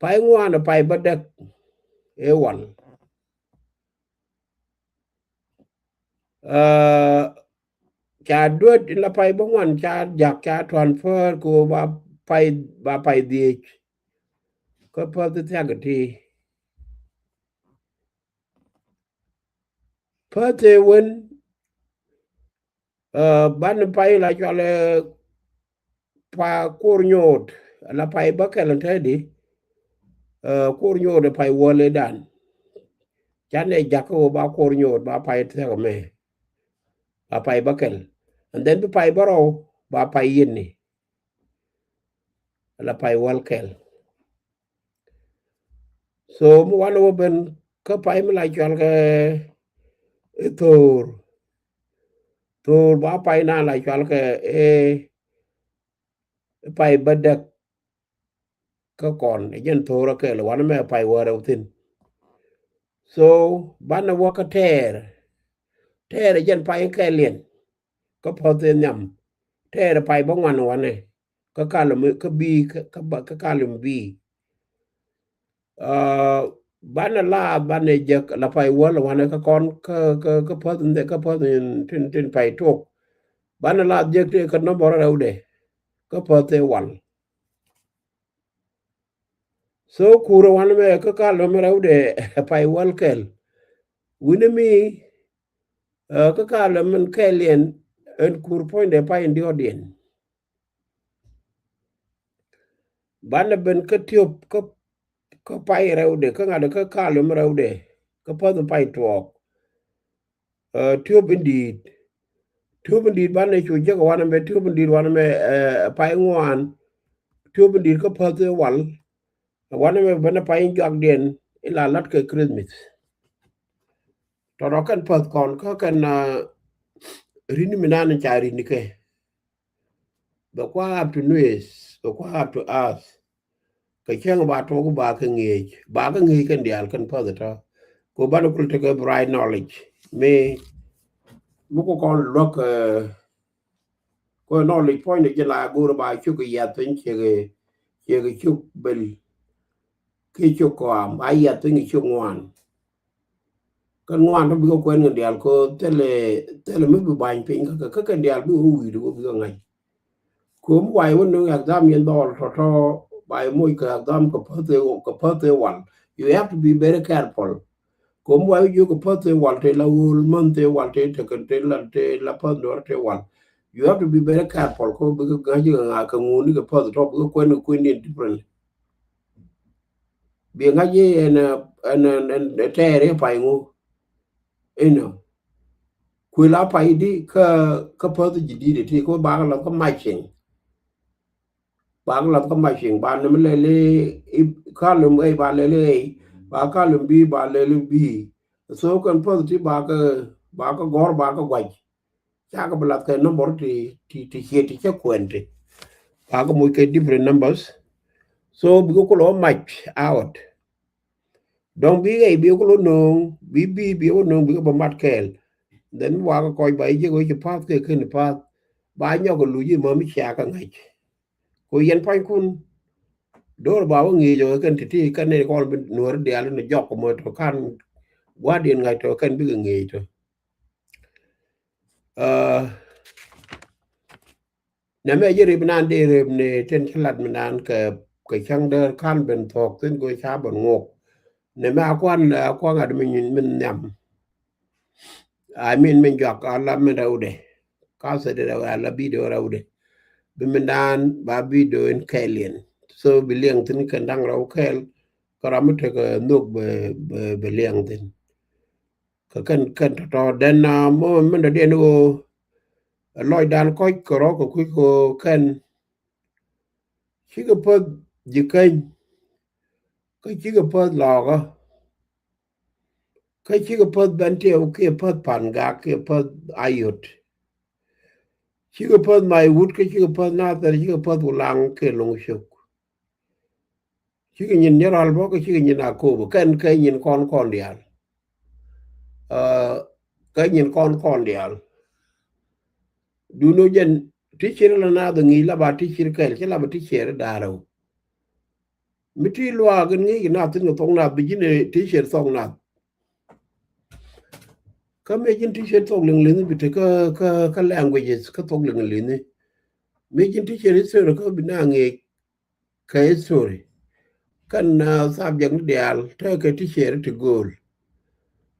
Pay ŋuan a pay bädäk ëë wal. Aa, ca duet in la pay bäŋuan ca jak ca transfer ku ba pay, ba pay dhiec. Kä päth ti thiak ti. Päth ëë wen, aa, ban pay la cual ëë pa kur nyot, la pay bäkɛl in te di, aa, kur nyot pay wäl ëë dan. Canɛ jak kä ba kur nyot ba pay thiak mɛ. Ba pay bäkɛl. And then bi pay bärɔw ba pay yini. La pay wäl kɛl. So mi wanɛ wä ben kä pay mi la cual kɛ ëë thor. Thor ba pay na la cual kɛ ëë pay bädäk. Kä kɔn ɛ jɛn thor a kɛl wanɛ mɛ pay wä rɛw thin. So banɛ wä kä tɛɛr. Tɛɛr ɛ jɛn pay kɛl yɛn. Kä päth ëë nhiam. Tɛɛr pay bäŋuan wanɛ. Kä kalum kä bi, kä, kä ba, kä kalum bi. Aa, banɛ la, banɛ jek la pay wäl wanɛ kä kɔn, kä, kä, kä päth in the, kä päth in tin, tin pay tok. Banɛ la jek ti kä number rɛwdɛ. Kä päth ëë wal. So kur wanɛ mɛ kä kalum rɛwdɛ pay wäl kɛl. Wi̱ni mi, aa, kä kalum in kɛl yɛn, ɛn kur puɔ̱nydɛ pay in diɔt yɛn. Banɛ ben kä tiöp kä, kä pay rɛwdɛ, kä ŋa̱t kä kalum rɛwdɛ, kä päth pay tuɔɔk. Aa, tiöp in di̱i̱t. Tiöp in di̱i̱t banɛ cu jek wanɛ mɛ, tiöp in di̱i̱t wanɛ mɛ, aa, pay ŋuan. Tiöp in di̱i̱t kä päth ëë wal. Wanɛ mɛ banɛ pay in juakdiɛn in la lat kɛ Christmas. Tɔtɔ kɛn päth kɔn kä kɛn, aa, rin mi nan in ca rin kɛ. Bɛ kua up to New Year's, bɛ kua up to us. Kɛ cäŋ ba tuɔk ba kɛ ŋi̱eec, ba kɛ ŋi̱eec kɛn diaal kɛn päth tɔ. Ku banɛ kul tekɛ bright knowledge. Mi, mi ku kɔn luäk, aa, ku knowledge puɔ̱nydɛ jɛ la go̱o̱r ba cuk kɛ yath piny ciek, ciek cuk bel. Kiɛ cuk kɔam, ba yath piny ciek ŋuan. Kɛn ŋuan tɔ bikɛ kuɛn kɛn diaal ko thilɛ, thilɛ mi bi bany piny kä, kä kɛn diaal bikɛ wi̱i̱du bikɛ ŋa̱c. Kom way wä ni exam yɛn dhɔl tɔtɔ, bay moc kɛ exam kɛ päth ëë, kɛ päth ëë wal. You have to be very careful. Kom way wä jiök kɛ päth ëë wal te la wol män te wal te tekɛ te la, te la päth nuɔr te wal. You have to be very careful. Ko bikɛ ŋa̱c kɛ ŋa̱ kɛ ŋuni kɛ päth tɔ bikɛ kuɛn kɛ kuɛn in differently. Bi ŋa̱c i̱ ɛn, ɛn, ɛn, ɛn tɛɛr i̱ pay ŋu. Inɔ. Kuël a pay di kä, kä päth ji̱ di̱t ti kä bakɛ lath kä matching. Bakɛ lath kä matching. Ba nɛmɛ lɛli i̱ kalum A ba lɛli A. Ba kalum B ba lɛli B. So kɛn päth ti bakɛ, bakɛ gɔ̱r bakɛ guac. Cakɛ bi lath kɛ number ti, ti, ti ciɛ ti cɛ kuɛn ti. Bakɛ moc kɛ different numbers. So bikɛ kulɔ match out. Dɔ̱ŋ bi A bi kulɔ no̱o̱ŋ, bi B bi kulɔ no̱o̱ŋ, bikɛ bä mat kɛɛl. Then wakɛ kɔc ba i̱ jek wec i̱ path kɛ kɛn i̱ path. Ba nyɔk i̱ luc i̱ mämi cia kɛ ŋa̱c. Ku yɛn pua̱nykun. Do̱r ba wä ŋi̱i̱c ɔ kɛn ti̱ti̱ kɛn ni kɔn bi nuɔ̱ɔ̱ri diaal ni jɔk kɛ mɔ tɔ kan. Gua̱diɛn ŋa̱c tɔ kɛn bikɛ ŋi̱i̱c tɔ. Aa, nɛmɛ ji̱ rip nan dee rip ni tin ci lat mi nan kɛ, kɛ cäŋ dee kan ben thuɔ̱k thin kɛ ca ben ŋuɔk. Nɛmɛ a kuan, a kuan ŋa̱t min, min nhiam. I mean min juak a la min rɛwdɛ. Ka thɛ dee rɛw a la video rɛwdɛ. Bi min nan ba video in kɛɛliɛn. So bi liɛŋ thin kɛn da̱ŋ rɛw kɛɛl. Kä ram mi tekɛ nhök bɛ, bɛ, bɛ liɛŋ thin. Kä kɛn, kɛn tɔ̱tɔ̱ dɛn, ah, mɔ min dɔ̱diɛn i̱ ɣöö lɔcdan kɔ̱c kɛ rɔ̱ kɛ kui̱ kɛ ɣöö kɛn cikɛ päth ji̱ käny. Kä cikɛ päth lɔɔkä. Kä cikɛ päth Bentiu kiɛ päth Pangak kiɛ päth Ayot. Cikɛ päth Maiwut kä cikɛ päth Nathɛr cikɛ päth Wulaŋ kiɛ Loŋcök. Cikɛ nyin Nyirɔl bä kä cikɛ nyin Akobo kɛn kɛ nyin kɔn kɔn diaal. Aa, kä nyin kɔn kɔn diaal. Duno jɛn ti cier la na dhi ŋi̱i̱c la ba ti cier kɛl, ci la ba ti cier da̱rɛw. Mi ti luaak in ŋi̱i̱c na thin kɛ thok nath, bi ji̱n ti cier thok nath. Kä mi ji̱n ti cier thok liŋ liŋ bi te kä, kä, kä languages kä thok liŋ liŋ. Mi ji̱n ti cier history kä bi na ŋi̱i̱c kɛ history. Kɛn, uh, subject ni diaal tekɛ ti cier ti go̱o̱l.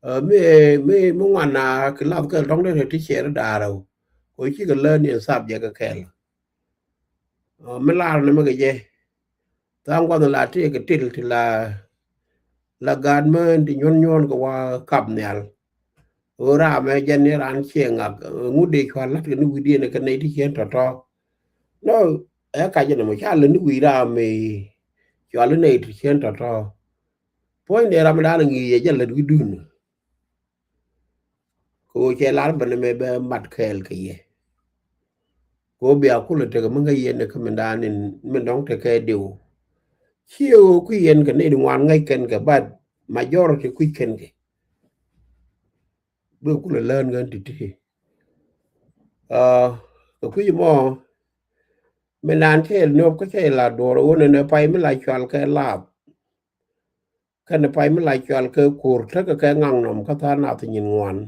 Uh, mi, mi, mi ŋuan na kɛ lath kɛ tɔŋ tekɛ ti cier da̱rɛw. Kɛ cikɛ learn in subject kɛ kɛl. Uh, mi lar ni mi kɛ jɛ. Tha̱a̱ŋ guath la ti kɛ til ti la, la gaat mään ti nyuɔn nyuɔn kɛ wa kap nhial. Ɣöö ram ɛ jɛn ni ran ciɛ ŋak, ŋut dee cua la̱t kɛ ni wi̱diɛn kɛ nɛy ti ciɛn tɔ̱tɔ̱. Nɔ, ɛ ka jɛn ɛmɔ ca lät ni wi̱i̱ ram ɛ cua lät nɛy ti ciɛn tɔ̱tɔ̱. Puɔ̱ny dee ram dan ŋi̱i̱c ɛ jɛ lät wi̱dun. Kɛ ɣöö cɛ lar bä ni mɛ bɛ mat kɛɛl kɛ yɛ. Kɛ ɣöö bia kulɛ tekɛ mi ŋäc yɛn kä min dan in min dɔ̱ŋ tekɛ diw. Ciɛ ɣöö kui̱ yɛn kɛ nɛy di ŋuan ŋäc kɛn kɛ, but majority kui̱ kɛn kɛ. Bɛ kulɛ lään kɛn ti̱ti̱. Uh, kɛ kui̱ mɔ min dan cɛ nöp kä cɛ la duɔr ɣöö nɛnɛ pay mi la cual kɛ lap. Kɛn pay mi la cual kɛ kur tekɛ kɛ ŋaŋ nɔm kä tha̱a̱ŋ nath nyin ŋuan.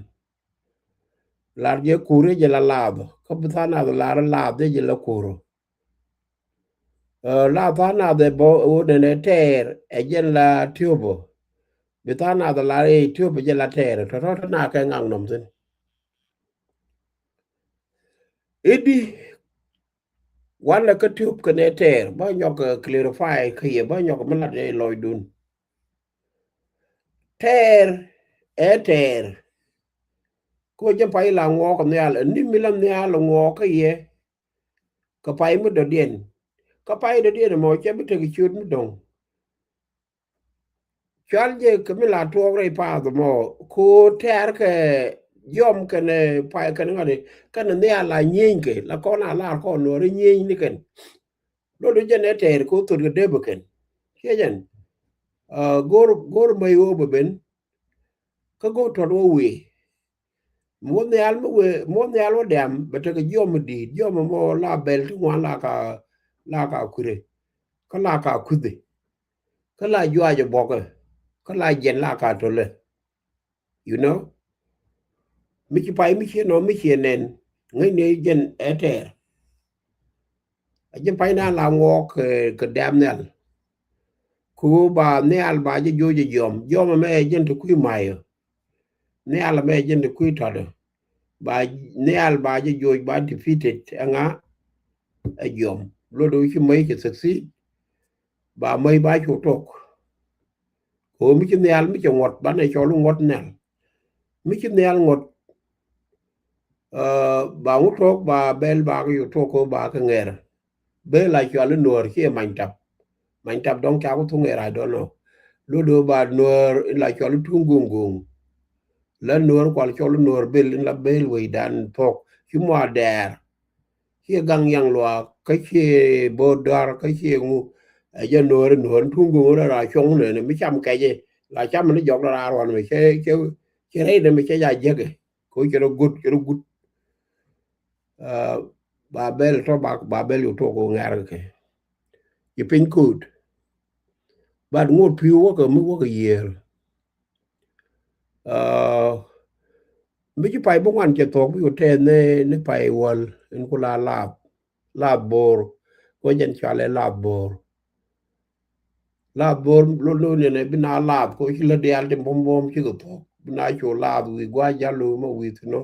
Lar jɛ kur jɛ la lath kä bi tha̱a̱ŋ nath lar lath jɛ la kur. Uh, la tha̱a̱ŋ nath ɛ bä ɣöö nɛnɛ tɛɛr ɛ jɛn la tiöpä. Bi tha̱a̱ŋ nath lar ɛ tiöpä jɛ la tɛɛr tɔ̱tɔ̱ te na kɛ ŋaŋ nɔm thin. I̱di wanɛ kä tiöp kɛnɛ tɛɛr bä nyɔk, uh, clarify kä yɛ bä nyɔk mi lat ɛ lɔcdun. Tɛɛr ɛ tɛɛr. Ko jɛ pay la ŋuɔk nhial ni mi la nhial ŋuɔk kä yɛ. Kä pay mi dɔ̱diɛn. Kä pay dɔ̱diɛn mɔ cɛ bi tek ciöt mi dɔ̱ŋ. Cual jɛ kɛ mi la tuɔɔk rɛy path mɔ ko tɛɛr kɛ jiɔm kɛnɛ pay kɛnɛ ŋa̱t kɛnɛ nhial la nyieeny kɛ la kɔn a lar kɔn nuɔr nyieny ni kɛn. Lɔt jɛn ɛ tɛɛr ko thot kɛ dee bä kɛn. Ciɛ jɛn. Uh, go̱r, go̱r mäy ɣöö bä ben. Kä go̱r tɔt wä wee. Muɔth nhial mi wee, muɔth nhial wä dɛm bɛ tekɛ jiɔm mi di̱i̱t, jiɔm mɔ la bɛl ti ŋuan la ka, la ka kui̱rɛ. Kä la ka kui̱dhi. Kä la juac ɛ buɔkɛ. Kä la jiɛn la ka tolɛ. You know? Mi ci pay mi ciɛ nɔ mi ciɛ nɛn ŋäcni jɛn ɛ tɛɛr. A jɛ pay na la ŋuɔk kɛ, kɛ dɛm nhial. Ku ba nhial ba jɛ joc jɛ jiɔm. Jiɔm mɛ jɛn ti kui̱ mayɔ. Nhial mɛ jɛn ti kui̱ tɔtɔ. Ba nhial ba jɛ joc ba defeated ɛŋa ɛ jiɔm. Lot ci mäy kɛ succeed. Ba mäy ba cu tok. Ko mi ci nhial mi ci ŋuɔt banɛ cɔl ŋuɔt nhial. Mi ci nhial ŋuɔt. Uh, ba ŋu tok ba bɛl ba kɛ yu tok ko ba kɛ ŋɛr. Bɛl la cual nuɔr ci many tap. Many tap dɔŋ ca ku thuŋ ŋɛr, I don't know. Lo do ba nuɔr la cual tuŋ goŋ goŋ. La nuɔr kual cɔl nuɔr bɛl in la bɛl wei dan tok ci mua dɛɛr. Ciɛ gaŋ yaŋ luaak kä ciɛ bo̱o̱t dɔ̱a̱r kä ciɛ ŋu. Ɛ jɛ nuɔ̱ɔ̱ri nuɔ̱ɔ̱ri tuŋ go̱o̱r ra cuɔ̱ŋ nɛnɛ mi cam kɛcɛ la cam ni jɔk dɔ̱ raar wan mɛ cɛ cɛ cɛ rɛy dɛ mɛ cɛ ja jekɛ. Ko cɛ rɔ gut cɛ rɔ gut. Ba bɛl tɔ ba ba bɛl yu tɔ ko ŋɛr kɛ. Ci piny ko̱o̱t. Bat ŋot pi̱i̱ wäkɛ mi wäkɛ yiëër. Mi ci pay bi ŋuan cɛ thuɔk bi ku tɛth ni, ni pay wäl in ku la lath, lath bo̱o̱r. Kuɛ jɛn cualɛ lath bo̱o̱r. Lath bo̱o̱r lo lo ni bi na lath ko ci lä diaal ti buɔm buɔm ci kɛ thuɔk bi na cu lath wi̱i̱ gua̱c jal lo ma wi̱i̱ thino.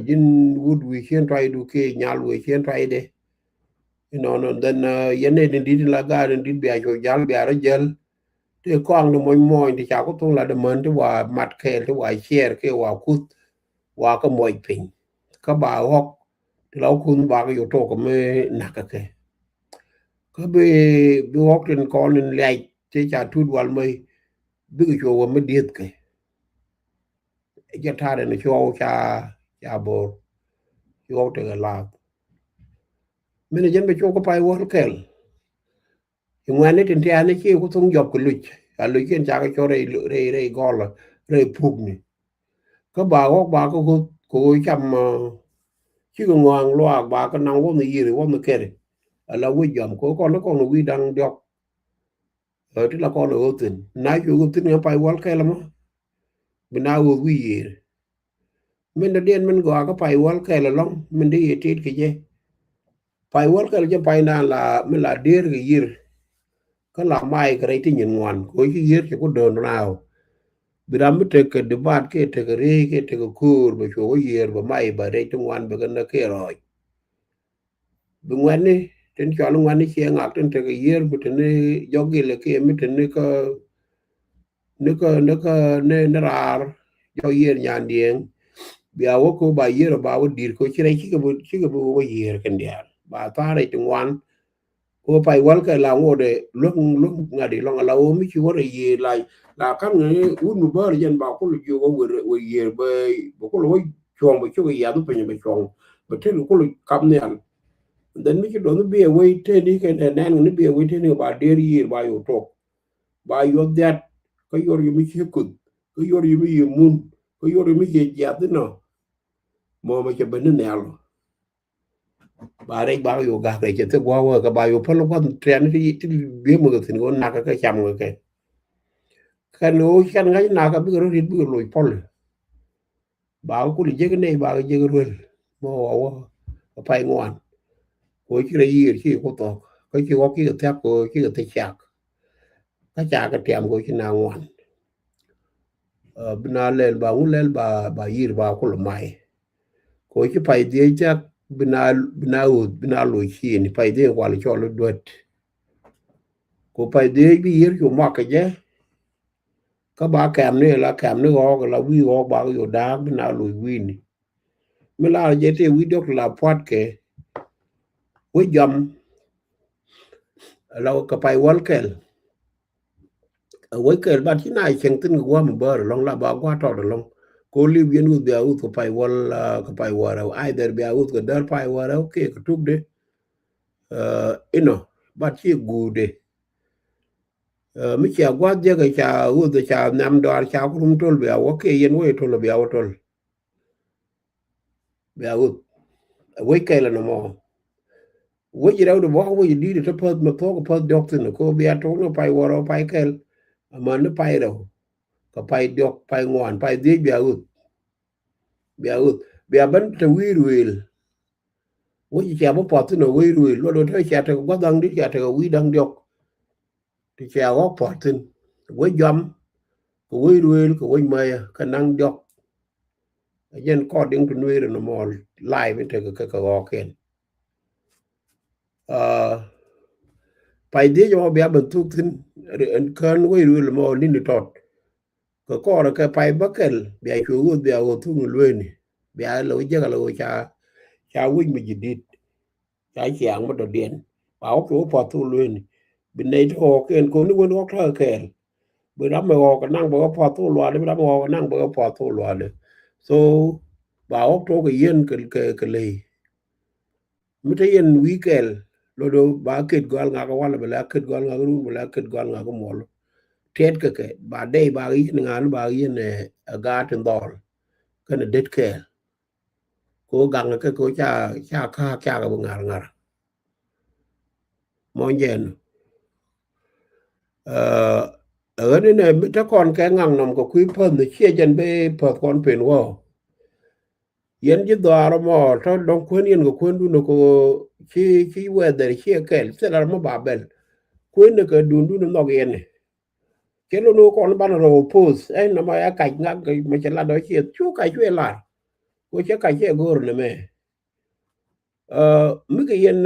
Ji̱n wut wi̱i̱ cien tuaydu kiɛ nyal wi̱i̱ cien tuayde. Inɔnɔ then yɛn ni di̱t in la gaat in di̱t bia cu jal bia rɔ jäl. Ti kɔaŋ ni muɔny muɔny ti ca ku thuŋ la di män ti wa mat kɛɛl ti wa ciɛɛr kiɛ wa kuth wa kä muɔc piny. Kä ba ɣɔk ti la kuth ba kä yotok mi nak kɛ kɛ. Kä bi bi ɣɔk tin kɔn in liac ti ca tut wal mi bikɛ cuɔ wä mi dieth kɛ. Jɛ ta̱a̱ dɛn cuɔw ca ca bo̱o̱r. Cuɔw tekɛ lath. Min jɛn bɛ cuɔw kä pay wäl kɛl. Iŋuɛni tin tiani ci ku thuŋ jɔp kɛ luc a luc kiɛn cakɛ cɔ rɛy rɛy rɛy gɔl rɛy puk ni. Kä ba ɣɔk ba kä ɣöth kɛ ɣöö cam, cikɛ ŋɔaŋ luaak ba kä naŋ wuɔnh yiëri wuɔnh kɛri. Ala wec jɔam kɛ ɣöö kɔn ni kɔn wi̱i̱ da̱ŋ diɔ̱k. Ɛ ti la kɔn ɛ ɣöth thi̱n na cu ɣöth thi̱n ŋɛ pay wäl kɛl ɛmɔ. Bi na ɣöth wi̱i̱ yiëri. Min dɔ̱diɛn min gɔaa kä pay wäl kɛl ɛlɔ̱ŋ min dee yɛ tet kɛ jɛ. Pay wäl kɛl jɛ pay naan la min la der kɛ yiër. Kä la may kɛ rɛy ti nyin ŋuan kɛ ɣöö ci yiër ci ku dön raw. Bi ram mi tek kɛ dibat kɛ tek kɛ riey kɛ tek kɛ ko̱o̱r bɛ cuɔ wä yiër bɛ may bɛ rɛy ti ŋuan bɛ kɛ näk kɛ rɔɔc. Bi ŋuɛtni tin cɔl ŋuɛtni ciɛ ŋak tin tek kɛ yiër bi tini jɔk gilɛ kɛ mi tini kä ni kä ni kä ni ni raar jɔk yiër nyan diɛŋ. Bia wä ko ba yiër ba wä dir ko ci rɛy cikɛ bi cikɛ bi wä yiër kɛn diaal ba tha̱a̱r rɛy ti ŋuan. Ko pay wäl kɛ la ŋot ɛ luäk luäk ŋa̱t ilɔ̱ŋ ala ɣöö mi ci wä rɛy yiër la la ka̱n ŋäni wut mi bäär jɛn ba kul jiök wä wër wä yiër bä bä kul wä cuɔ̱ŋ bä cuk yiath piny bä cuɔ̱ŋ bä tek kul kap nhial. Then mi ci duɔth ni bi ɛ wec teni kɛ nɛ nɛn ŋäni bi ɛ wec teni ba der yiër ba yo̱o̱ tok. Ba yuɔth diat kä yuɔr yumi ci kuth kä yuɔr yumi yi mun kä yuɔr yumi yi jiath inɔ. Mɔ mɛ cɛ ben ni nhial. Ba rɛc ba yo gak rɛc cɛ thik gua̱a̱ wä kɛ ba yo päl gua̱th tɛn ti ti bi̱i̱ mɛ kɛ thi̱n kɛ wä nak kɛ cam kɛ kɛ. Kɛn ɣöö ci kɛn ŋa̱c nak kɛ bikɛ rɔ rit bikɛ loc päl. Ba kɛ kul jek nɛy ba kɛ jek ruel mɔ wä wä kɛ pay ŋuan. Kɛ ɣöö ci rɛc yiër ci ku thɔk kä ci ɣɔk ci kɛ thiak kɛ ɣöö ci kɛ thiak cak. Kä ca kɛ tiam kɛ ɣöö ci na ŋuan. Bi na lɛl ba ŋu lɛl ba ba yiër ba kul may. Kɛ ɣöö ci pay dhiec thiak bi na bi na ɣöth bi na loc ciëëni pay dhiec kual cɔl i̱ duet. Kɛ ɣöö pay dhiec bi yiër cu muak kɛ jɛ. Kä ba kɛm ni la kɛm ni ɣɔɔk la wi̱i̱ ɣɔɔk ba kɛ yo̱o̱ da̱a̱k bi na loc wi̱i̱ni. Mi la jɛ tëë wi̱i̱ diɔ̱k la pua̱tkɛ. Wec jam la kɛ pay wäl kɛl. Ɛ wec kɛl bat ci na cieŋ thi̱n kɛ gua̱a̱m bäär ɛlɔ̱ŋ la ba gua̱a̱ tɔt ɛlɔ̱ŋ. Ko li̱w yɛn wuth bia wuth kɛ pay wäl kɛ pay wäl rɛw either bia wuth kɛ däär pay wäl rɛw kɛ kɛ tukde. Inɔ bat ci guude. Mi cia gua̱a̱th jek ca wuth ca nhiam dɔaar ca kurum tol bia wä kɛ yɛn wec tol bia wä tol. Bia wuth wec kɛl ɛnɔ mɔ. Wec rɛw di bɔk wec di̱i̱t te päth mɛ thuɔk päth diɔk thi̱n ko bia tok ni pay wäl rɛw pay kɛl. Amäni pay rɛw kɛ pay diɔk pay ŋuan pay dhiec bia wuth. Bia wuth bia ben te wi̱i̱ ruëël. Wec cia bä puath thi̱n ɛ wec ruëël luɔt ɣöö te cia tekɛ gua̱th da̱ŋ di̱t cia tekɛ wi̱i̱ da̱ŋ diɔk. Ti cia ɣɔk puath thi̱n wec jɔam kɛ wec ruëël kɛ wec mäyä kɛ naŋ diɔk. Ɛ jɛn kɔɔr diŋ ti nueeri ni mɔɔl live in tekɛ kɛ kɛ ɣɔɔkiɛn. Pay dhiec ɔ bia ben thuk thi̱n kään wec ruëël mɔ ni̱n ni tɔt. Kɛ kɔɔr kɛ pay bäkɛl bia cuɛ ɣöth bia ɣöth thuk ni lueeni bia lɛ wä jek alɛ wä ca ca wec mi ji̱ di̱t. Ca ciaŋ mi dɔ̱diɛn ba wä kɛ wä puath thuk lueeni. Bi nɛy ti ɣɔɔkiɛn koni wen ɣɔk ta̱a̱ kɛɛl. Bi ram mi ɣɔɔk kɛ naŋ bɛ wä puath thuk luaali bi ram mi ɣɔɔk kɛ naŋ bɛ wä puath thuk luaali. So ba wä tok kɛ yien kɛ kɛ ley. Mi te yɛn wi̱i̱ kɛl lɔ do̱ ba ket gɔal ŋak walɛ bɛ la ket gɔal ŋak run bɛ la ket gɔal ŋak muɔl. Tiɛt kɛ kɛ ba dɛy ba yɛn ŋa̱n ba yɛn ɛ gaat in dhɔl. Kɛn ɛ det kɛɛl ko gaŋ kɛ ko ca ca ka̱a̱k cakɛ bi ŋa̱r ŋa̱r. Mɔnyɛn ɛ ɣän inɛ mi te kɔn kɛ ŋaŋ nɔm kɛ kui̱ päth ni ciɛ jɛn bi päth kɔn pen wä. Yɛn ji̱ dhɔaar mɔ tɔ dɔ̱ŋ kuën yɛn kɛ kuëndun kɛ ci ci weather ciɛ kɛl thilɛ mɔ ba bɛl. Kuën kɛ dundun nhɔk yɛn. Cɛ lon wä kɔn banɛ rɔ poth ɛn nɔmɔ ya kac ŋak mɛ cɛ lat dɔ ciɛ cu kac cuɛ lar. Ko cɛ kac ciɛ go̱o̱r nɛmɛ. Mikɛ yɛn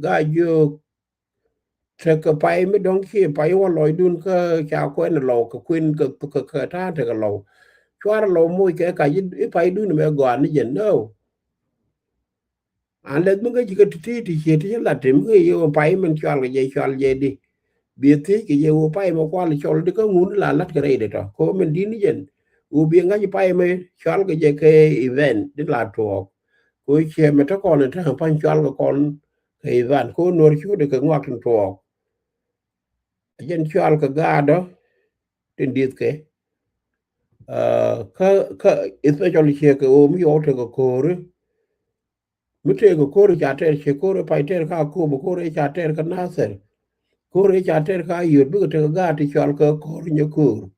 gaa jiök. Tekɛ pay mi dɔ̱ŋ ci pay wä lɔcdun kä ca kuɛn lɔw kɛ kuën kɛ kɛ ta̱a̱ tekɛ lɔw. Cuarɛ lɔw moc kɛ kac i̱ paydun mɛ gɔaa ni jɛn nä. An lɛth mi kä ci kä ti̱ti̱ ti ciet ti ci lat ti mi kä i̱ wä pay min cual kɛ jɛ cual jɛ di. Biɛ thiec kɛ jɛ wä pay mɛ kual cɔl di kä ŋun la lat kɛ rɛy di tɔ ko min di ni jɛn. Wä biɛ ŋa̱c pay mɛ cual kɛ jɛ kɛ event di la tuɔɔk. Ko ciɛ mɛ te kɔn in te pa̱ny cual kɛ kɔn kɛ event ko nuɔr codɛ kɛ ŋuak tin tuɔɔk. Jɛn cual kɛ gaadɔ tin dieth kɛ. Kä, kä especially ciɛ kɛ ɣöö mi yɔw tekɛ ko̱ri. Mi tekɛ ko̱ri ca tɛr ciɛ ko̱ri pay tɛr ka Akobo, ko̱ri ca tɛr kä Nasir. Ko̱ri ca tɛr ka Ayod bikɛ tekɛ gaat ti cɔal kɛ ko̱ri nyɛ ko̱ri.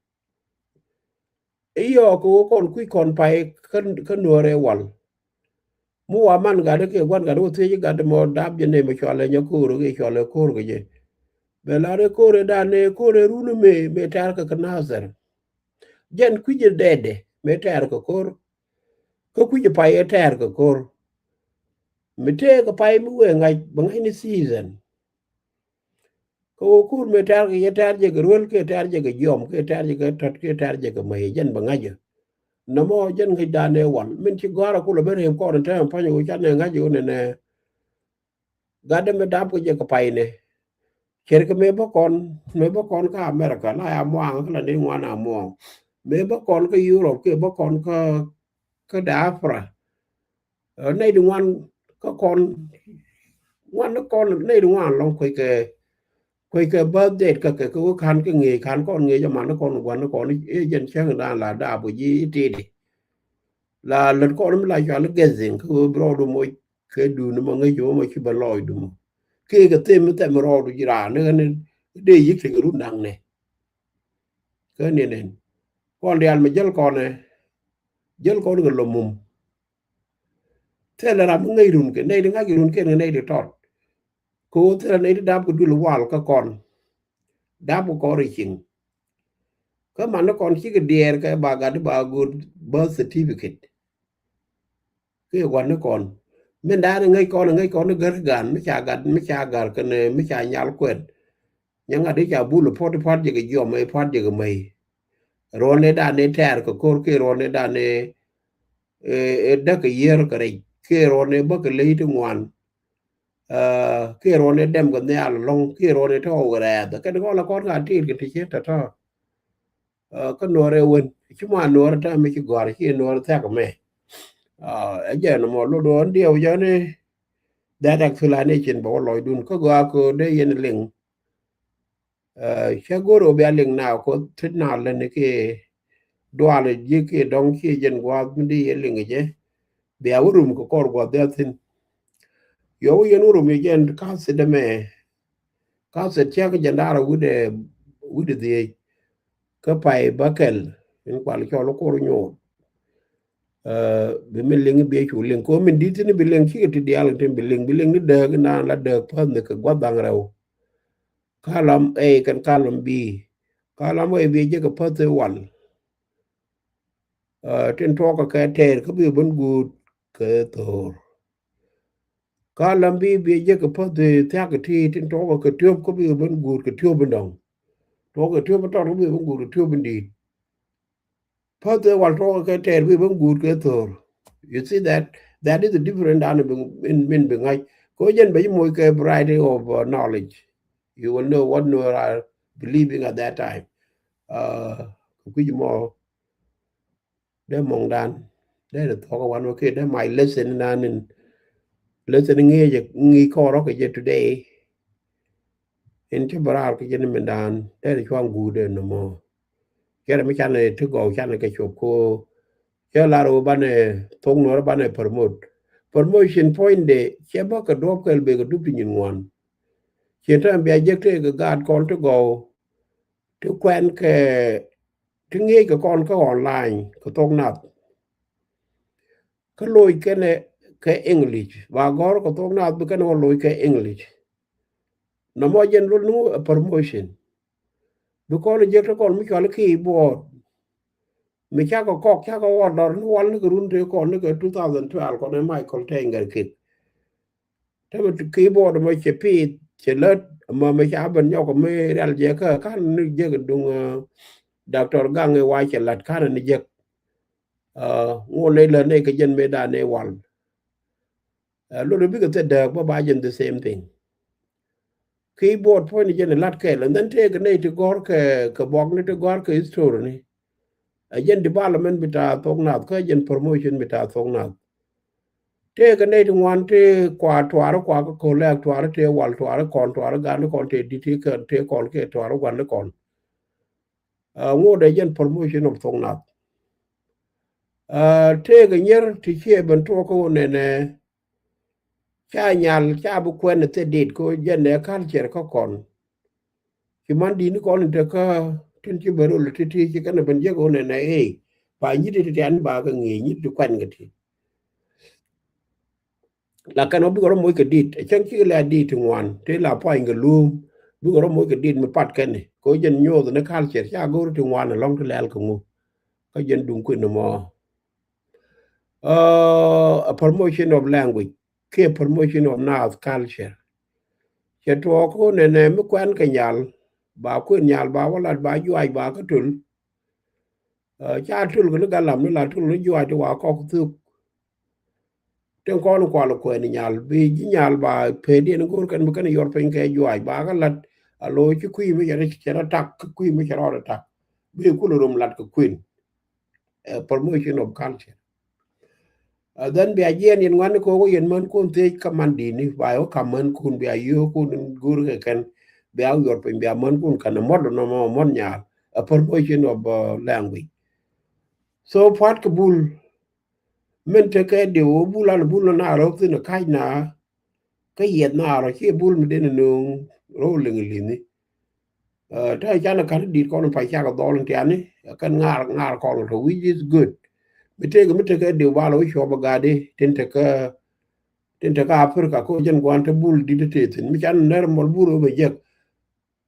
Iyɔɔk kɛ ɣöö kɔn kui̱ kɔn pay kä, kä Nuɔrɛ wal. Mi wa man gatdä kiɛ gua̱n gatdä wä thiec gatdä mɔ dap jɛ nɛ mɛ cɔalɛ nyɛ ko̱r kɛ cɔalɛ ko̱r kɛ jɛ. Bɛ lar ɛ ko̱r ɛ dan ɛ ko̱r ɛ run ɛ mɛ, mɛ tɛ̈r kɛ kä Nasir. Jɛn kui̱c ɛ dɛdɛ mɛ tɛ̈r kɛ ko̱r. Kä kui̱c ɛ pay ɛ tɛ̈r kɛ ko̱r. Mi tëë kɛ pay mi wee ŋa̱c bɛ ŋa̱c ni season. Kɛ ɣöö ko̱r mëë tɛ̈r kɛ yɛ tɛ̈r jɛ kɛ ruel kiɛ tɛ̈r jɛ kɛ jiɔm kiɛ tɛ̈r jɛ kɛ tɔt kiɛ tɛ̈r jɛ kɛ mäc jɛn bɛ ŋa̱cä. Nɔmɔ jɛn ŋäc dan ëë wal min ci gɔ̱a̱r a kulɛ ben rem kɔn in tɛm pa̱ny ɣöö canɛ ŋa̱c ɣöö nɛnɛ. Gatdɛ mi dap kɛ jɛ kɛ paynɛ. Cɛr kɛ mëë bä kɔn, mëë bä kɔn kä America la ya muaŋ kä la ni ŋuan a muaŋ. Mëë bä kɔn kä Europe kiɛ bä kɔn kä, kä diaspora. Nɛy di ŋuan kä kɔn, ŋuan ni kɔn nɛy di ŋuan lɔŋ kuec kɛ, kuec kɛ birthday kä kɛ kɛ wä kan kä ŋi̱eec kan kɔn ŋi̱eec aman ni kɔn guan ni kɔn i̱ jɛn cäŋ dan la daap wä ji̱ i̱ tidi. La lät kɔn mi la cual i̱ gɛthin kä wä bi rɔɔdu moc kɛ duun ni ma ŋäc wä ma ci bɛ lɔɔc du mɔ. Kiɛ kɛ them mi thɛm rɔɔdu ji̱ raan ni ɣän dee yi̱k tekɛ run da̱ŋ nɛ. Kä ni nɛn kɔn diaal mi jäl kɔn ɛ jäl kɔn kɛ lɔ mum. Thilɛ ram mi ŋäc run kɛ nɛy ti ŋa̱c kɛ run kɛn kɛ nɛy ti tɔt. Kɛ ɣöö thilɛ nɛy ti dap kɛ duël wal kä kɔn. Dap kɛ kɔn ri ciŋ. Kä man ni kɔn cikɛ diɛɛr kɛ ba gat ti ba go̱o̱r birth certificate. Kɛ gua̱n ni kɔn min da̱a̱n ŋäc kɔn ŋäc kɔn ni gär gan mi ca gat mi ca gar kɛn mi ca nyal kuɛn. Nyɛ ŋa̱t i̱ ca bul i̱ puɔ̱t i̱ pua̱t jɛ kɛ jiɔm i̱ pua̱t jɛ kɛ mäc. Ruɔ̱n i̱ dan i̱ tɛ̈r kɛ ko̱r kiɛ ruɔ̱n i̱ dan i̱ däk kɛ yiër kɛ rɛc kiɛ ruɔ̱n i̱ bäk kɛ ley ti ŋuan. Kiɛ ruɔ̱n i̱ dɛm kɛ nhial ɛlɔ̱ŋ kiɛ ruɔ̱n i̱ tɔ̱ wä rɛɛth kɛn kɔn la kɔn ka tiit kɛ ti ciet tɔ̱tɔ̱. Kä nuɔr ɛ wen ci muan nuɔr täämɛ ci gɔ̱a̱r ci nuɔr thiak mɛ. Ɛ jɛn mɔ lot ɣän diɛw jɔni. That explanation bɛ wä lɔcdun kä gɔaa köör dee yɛn liŋ. Cä go̱r ɣöö bia liŋ na ko tit na län ki dual ji̱ ki dɔ̱ŋ ci jɛn gua̱a̱th mi di yɛ liŋ jɛ. Bia wä rum kɛ kɔr gua̱a̱th dhia thi̱n. Yɔ wä yɛn wä rum yɛ jɛn ka̱th tit dämɛ. Ka̱th tit cä kɛ jɛn da̱rä wi̱dɛ wi̱dɛ dhiec. Kä pay bäkɛl in kual cɔl kor nyuur. Bi mi liŋ bi cu liŋ ko min dit ni bi liŋ cikɛ ti dial tin bi liŋ bi liŋ ni dääk inan la dääk päth ni kɛ gua̱th daŋ rɛw. Kalam A kɛn kalam B. Kalam A bi jɛ kɛ päth wal. Tin tuɔɔk kɛ kɛ tɛɛr kä bi ben guut kɛ thoor. Kalam B bi jɛ kɛ päth thiak ti tin tuɔɔk kɛ tiöp kä bi ben guut kɛ tiöp in dɔŋ. Tuɔɔk kɛ tiöp in tɔt kä bi ben guut kɛ tiöp in di̱i̱t. Päth wal tuɔɔk kɛ tɛɛr bi ben guut kɛ thoor. You see that that is a different dan in min bi ŋa̱c. Ko jɛn bɛ ji̱ moc kɛ variety of knowledge. You will know what Nuer are believing at that time. Kɛ kui̱c mɔ dee mɔŋdan dee dee thuɔk wan wä kiɛ dee my lesson nan in lesson ŋi̱i̱c ŋi̱i̱c kɔn rɔ̱ kɛ jɛ today. In ci bä raar kɛ jɛ ni mindan dee dee cuaŋ guut dee nɔmɔ. Cɛ rɛ mi canɛ ti gɔw canɛ kɛ cop ko cɛ lar wä banɛ thok nuɔr banɛ promote. Promotion point de cɛ bä kɛ duɔp kɛl bek kɛ dup ti nyin ŋuan. Cien tɛm bia jek tëë kɛ gaat kɔn ti gɔw ti kuɛn kɛ ti ŋi̱eec kɛ kɔn kä online kɛ thok nath. Kä loc kɛnɛ kɛ English ba gɔr kɛ thok nath bi kɛnɛ wä loc kɛ English. Nɔmɔ jɛn lol ni ɛ promotion. Bi kɔn jek ti kɔn mi cual keyboard mi cakɛ kɔk cakɛ wä dɔr ni wal ni kɛ run tëë kɔn ni kɛ two thousand twelve kɔn ɛ Michael Tenger kek. Tɛmɛ keyboard mɔ cɛ pith cɛ lät mɔ mɛ ca ben nyɔk mi rial jɛ kä kan ni jek duŋ. Doctor Gaŋ iwa cɛ lät kan ni jek. Ŋuɔ nɛ lät nɛ kɛ jɛn mi dan ni wal. Lot bikɛ thɛ dääk bä ba jɛn the same thing. Keyboard puɔ̱ny ni jɛn lat kɛl and then tëëkɛ nɛy ti gɔ̱r kɛ kɛ buɔk ni ti gɔ̱r kɛ history ni. Ɛ jɛn development bi ta̱a̱ thok nath kä jɛn promotion bi ta̱a̱ thok nath. Tëëkɛ nɛy ti ŋuan ti kua tuaari kua kä ko̱lɛk tuaari ti wal tuaari kɔn tuaari gan ti kɔn ti dit ti kɛ ti kɔn kɛ tuaari guan ti kɔn. Ŋot ɛ jɛn promotion of thok nath. Tëëkɛ nyier ti ciɛ ben tuɔɔk kä wä nɛnɛ. Ca nyal ca bi kuɛn ɛ thil dit kɛ jɛn ɛ culture kä kɔn. Ci man dini kɔn in te kä tin ci ben rol ti ti ci kɛn ɛ ben jiɛk wä nɛnɛ ɛ. Ba nyit ti ti an ba kɛ ŋi̱i̱c nyit ti kuɛn kɛ ti. Lakin ɔ bikɛ rɔ moc kɛ dit ɛ cäŋ cikɛ lɛ dit ti ŋuan ti la puany kɛ luum. Bikɛ rɔ moc kɛ dit mi pat kɛn ni kɛ jɛn nyoth ni culture ca go̱r ti ŋuan ɛ lɔŋ ti lɛl kɛ ŋu. Kä jɛn duŋ kuin ni mɔ. A promotion of language kiɛ promotion of nath culture. Cɛ tuɔɔk kä nɛnɛ mi kuɛn kɛ nyal ba kuin nyal ba wä lat ba juac ba kä tul. Ca tul kɛ ni galam ni la tul ni juac ti wa kɔk thuk. Tin kɔn kual kuɛn nyal bi ji̱ nyal ba pediɛn go̱r kɛn bi kɛn yuɔr piny kɛ juac ba kä lat. A lo̱ ci kui̱ mi cɛ rɔ tak kä kui̱ mi cɛ rɔ tak bi kul rum lat kɛ kui̱n. Promotion of culture. Then bia jiɛn yɛn ŋuan ni ko̱o̱k yɛn män kun thiec kä man dini ba yɛ wä kam män kun bia yio̱o̱k kun go̱r kɛ kɛn bia yuɔr piny bia män kun kɛn mɔt nɔmɔ mɔt nyal. A promotion of language. So puat kɛ bul min tekɛ diw bul an bul na rɔ thin kac na kä yiɛth na rɔ ci bul mi den nöŋ rɔ liŋ liŋi. Te can kan dit kɔn pa cak dhɔl tiani kan ŋar ŋar kɔn to which is good. Mi tekɛ mi tekɛ diw bal wi cuɔp gadi tin tekɛ tin tekɛ Africa ko jɛn guan te bul dit te thin mi can ner mɔl bul wi jek.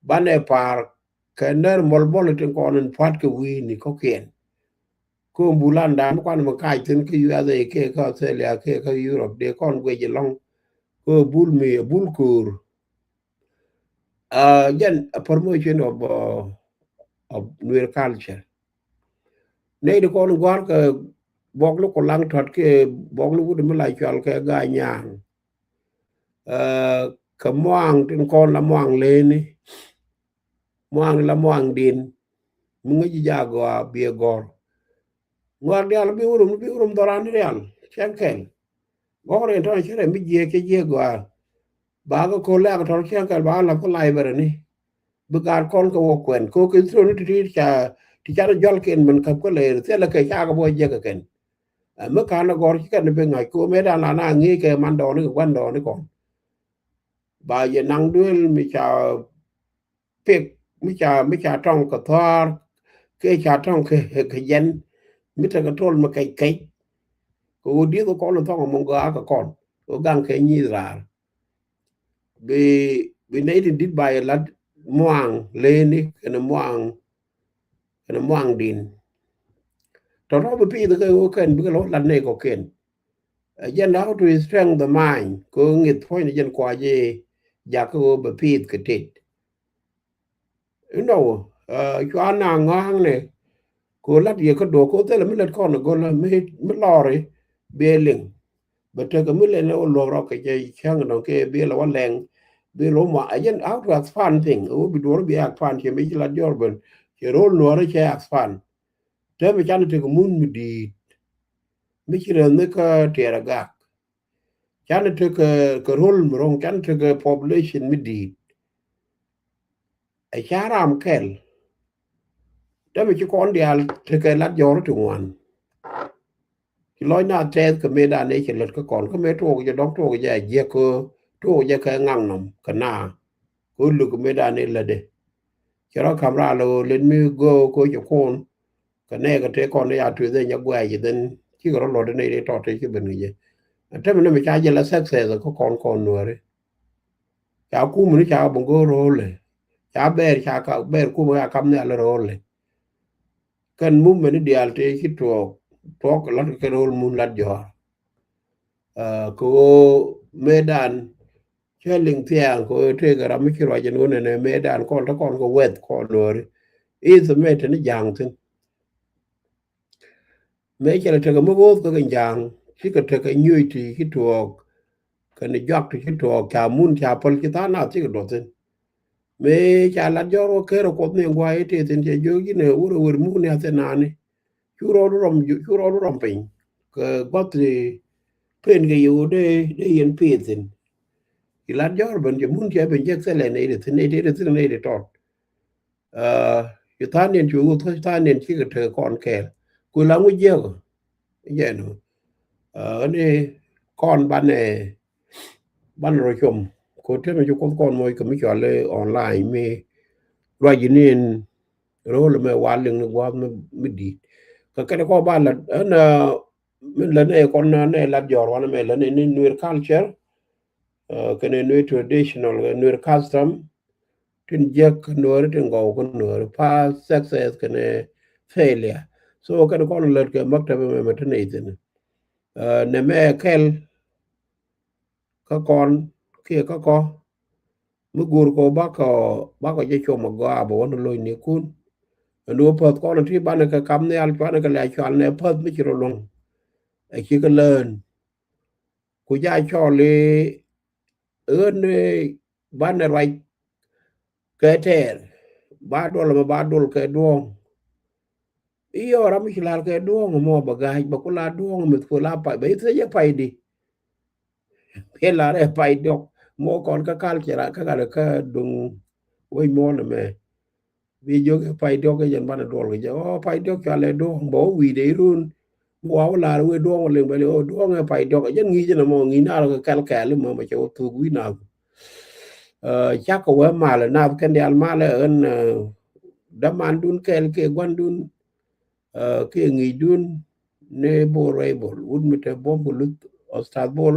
Banɛ par kɛ ner mɔl bɔl tin kɔn in puat kɛ wi ni kɔkiɛn. Ko bulan dan kuan mi kac thin kä U S A kɛ kä Australia kɛ kä Europe de kɔn guec lɔŋ. Ko bul mi bul koor. Jɛn a promotion of, of Nuer culture. Nɛy di kɔn guar kɛ bɔk ni ku laŋ tɔt kɛ bɔk ni wut mi la cual kɛ ga nyaaŋ. Kɛ muaŋ tin kɔn la muaŋ leni muaŋ ni la muaŋ din. Mi ŋäc ji̱ ja gɔaa biɛ gɔr. Ŋuak dial bi wurum bi wurum dhɔran ni rial cɛn kɛl. Gɔk rin tɔn cɛ rɛ mi jiɛ kɛ jiɛ gɔaa. Ba kɛ ko lɛk tɔn cɛn kɛl ba la ko library ni. Bi gaat kɔn kɛ wä kuɛn ko kɛ thron ti ti ca ti ca ni jɔl kɛn min kap kɛ lɛ thilɛ kɛ ca kɛ bɔ jiɛ kɛ kɛn. Ɛ mi kan ni gɔr ci kɛn ni bi ŋa̱c ko mɛ dan la na ŋi̱i̱c kɛ man dɔɔni kɛ guan dɔɔni kɔn. Ba yɛ naŋ duel mi ca pek mi ca mi ca tɔŋ kɛ thɔɔr kɛ ca tɔŋ kɛ kɛ jɛn mi tekɛ tol mi kɛc kɛc. Kɛ ɣöö dieth kɔn thɔŋ mɔ gɔaa kɛ kɔn kɛ gaŋ kɛ nyieth raar. Bi bi nɛy tin dit ba yɛ lat muaŋ leni kɛnɛ muaŋ kɛnɛ muaŋ din. Tɔtɔ bi piith kɛ ɣöö kɛn bikɛ lɔ lat nɛy kɔkiɛn. Ɛ jɛn how to strengthen the mind kɛ ɣöö ŋith puɔ̱ny ni jɛn kuac i̱ jakä ɣöö bɛ piith kɛ tet. Inɔ cua na ŋa̱a̱ŋnɛ kɛ ɣöö lat yɛ kä duɔ̱ɔ̱k kɛ ɣöö thilɛ mi lät kɔn ɛ go̱lä mi lɔri biɛ liŋ. Bɛ tekɛ mi lɛn ɛ wä luɔk rɔk kɛ jɛ cäŋ dɔ̱ŋ kɛ biɛ lɛ wä lɛŋ. Biɛ lɛ wä mɔ ɛ jɛn how to expand thing ɛ wä bi duɔ̱ɔ̱r biɛ expand cɛ mi ci lat jɔr ben cɛ ro̱l nuɔ̱ɔ̱rä cɛ expand. Täämɛ canɛ tekɛ mun mi di̱i̱t mi ci rɛn ni kä tiɛɛr ɛ gak. Canɛ tekɛ kɛ ro̱l mi ro̱ŋ canɛ tekɛ population mi di̱i̱t. Ɛ ca ram kɛl. Täämɛ ci kɔn diaal tekɛ lat jɔɔr ti ŋuan. Ci lɔc na tɛth kɛ mëë dan ëë cɛ lät kä kɔn kä mëë tuɔɔk jɛ dɔ̱ŋ tuɔɔk jɛ a jiɛk kä tuɔɔk jɛ kɛ ŋaŋ nɔm kɛ na. Kä luk kɛ mëë dan ëë lätdɛ. Cɛ rɔ ka̱m raal ɣöö lät mi go̱o̱k kä cɛ kuɔn. Kɛ nɛɛkɛ tëë kɔn ni a tueth ɛ nyɛ guɛɛc ɛ dhen cikɛ rɔ luɔt ni ri tɔt tëë ci ben kɛ jɛ. Ɛ täämɛ ni mi ca jɛ la success kä kɔn kɔn nuääri. Ca kum ni ca bä go̱o̱r ro̱o̱lɛ ca bɛɛr ca ka bɛɛr kum ca kam nhial ro̱o̱lɛ. Kɛn movement ni diaal tëë ci tuɔɔk tuɔɔk lat kɛ ro̱o̱l mun lat jɔ̱ɔ̱r. Kɛ ɣöö mëëdan cä liŋ thia̱a̱ŋ kɛ ɣöö tëëkɛ ram mi ci ruac ɛn ɣöö nɛnɛ mëëdan kɔn te kɔn kɛ wɛth kɔn nuääri. Ith mëë te ni ja̱a̱ŋ thi̱n. Mëë cɛ lɛ tekɛ mi ɣööth kä kɛ ja̱a̱ŋ cikɛ tekɛ nyuc ti ci tuɔɔk. Kɛn juak ti ci tuɔɔk ca mun ca päl ci tha̱a̱ŋ nath cikɛ duɔth thi̱n. Mëë ca lat jɔr wä ker ɛ kuɔth ni gua̱a̱c i̱ tëë thi̱n cɛ jiök ji̱n ɛ wur ɛ wer muk ni a thi̱n naani. Cu rɔɔdu rɔm cu rɔɔdu rɔm piny kɛ gua̱th ti pen kɛ yio̱w dee dee yɛn peth thi̱n. Ci lat jɔr ben cɛ mun cɛ ben jek thilɛ nɛy ti thi̱n nɛy ti thi̱n nɛy ti tɔt. Ci tha̱a̱ŋ niɛn cu ɣöth kä ci tha̱a̱ŋ niɛn cikɛ tekɛ kɔn kɛɛl. Ku la ŋu jiäk ɔ. Jɛn ɔ, ɛni kɔn banɛ, banɛ rɔ com. Ko tëmɛ ci Kuoth kɔn moc kɛ mi cɔal i̱ online mi ruac ini in ro̱l mɛ wal liŋ ni gua̱a̱th mi, mi di̱i̱t. Kɛ kɛn kɔ ba lat ɛn, min lät nɛ kɔn nɛ lat jɔr wanɛ mɛ lät ni Nuer culture, kɛnɛ Nuer traditional, Nuer custom, tin jek kä Nuer, tin gɔw kä Nuer, past success kɛnɛ failure. So kɛn kɔn lät kɛ maktab mɛ mɛ tin ithin. Nɛ mɛ kɛl kä kɔn kiɛ kä kɔ mi gur kɔ bakɔ, bakɔ jɛ cuɔm a gɔaa bɛ wän loc ni kun. Ɛn wä päth kɔn ti banɛ kɛ kam nhial cuanɛ kɛ lɛ cual nɛ päth mi ci rɔ luɔ̱ŋ. Ɛ ci kɛ lään. Ku ja cɔl i̱ ɣän banɛ ruac kɛ tɛɛr ba duɔl mɛ ba duɔl kɛ duɔ̱ɔ̱ŋ. I̱ yɔ ram mi ci lar kɛ duɔ̱ɔ̱ŋ mɔ bɛ ga̱a̱c bɛ ku la duɔ̱ɔ̱ŋ mith ku la pay bɛ i̱ thiecɛ pay di. Pia lar ɛ pay diɔk mɔ kɔn kä culture kä gat kä duŋ wec mɔ nɛ mɛ. Bi jiök ɛ pay diɔk kɛ jɛn banɛ duɔl kɛ jɛ ɔ pay diɔk cualɛ duɔ̱ɔ̱ŋ bɛ wä wi̱i̱dɛ i̱ run. Wa wä lar wee duɔ̱ɔ̱ŋ wä liŋ bɛ li ɔ duɔ̱ɔ̱ŋ ɛ pay diɔk ɛ jɛn ŋi̱i̱c jɛn ɛmɔ ŋi̱i̱c nar kɛ kɛl kɛɛl imɔ mɛ cɛ wä thuk wi̱i̱ nath. Cak kɛ wee mal ɛ nath kɛn dial mal ɛ ɣän dämandun kɛɛl kiɛ gua̱ndun kiɛ ŋi̱i̱cdun. Ni Bol rɛy Bol wut mi te buɔ̱m kɛ luth Ustath Bol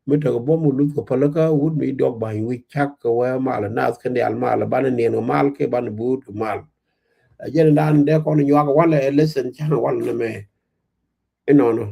mi tekɛ buɔ̱m kɛ luth kɛ pälikä wut mi diɔk ba̱ny wi̱c cak kɛ wee mal ɛ nath kɛn dial mal ɛ banɛ niɛn kɛ mal kiɛ banɛ buut kɛ mal. Ɛ jɛn dan dee kɔn nyuak walɛ ɛ lesson cak walɛ nɛ mɛ. Inɔnɔ.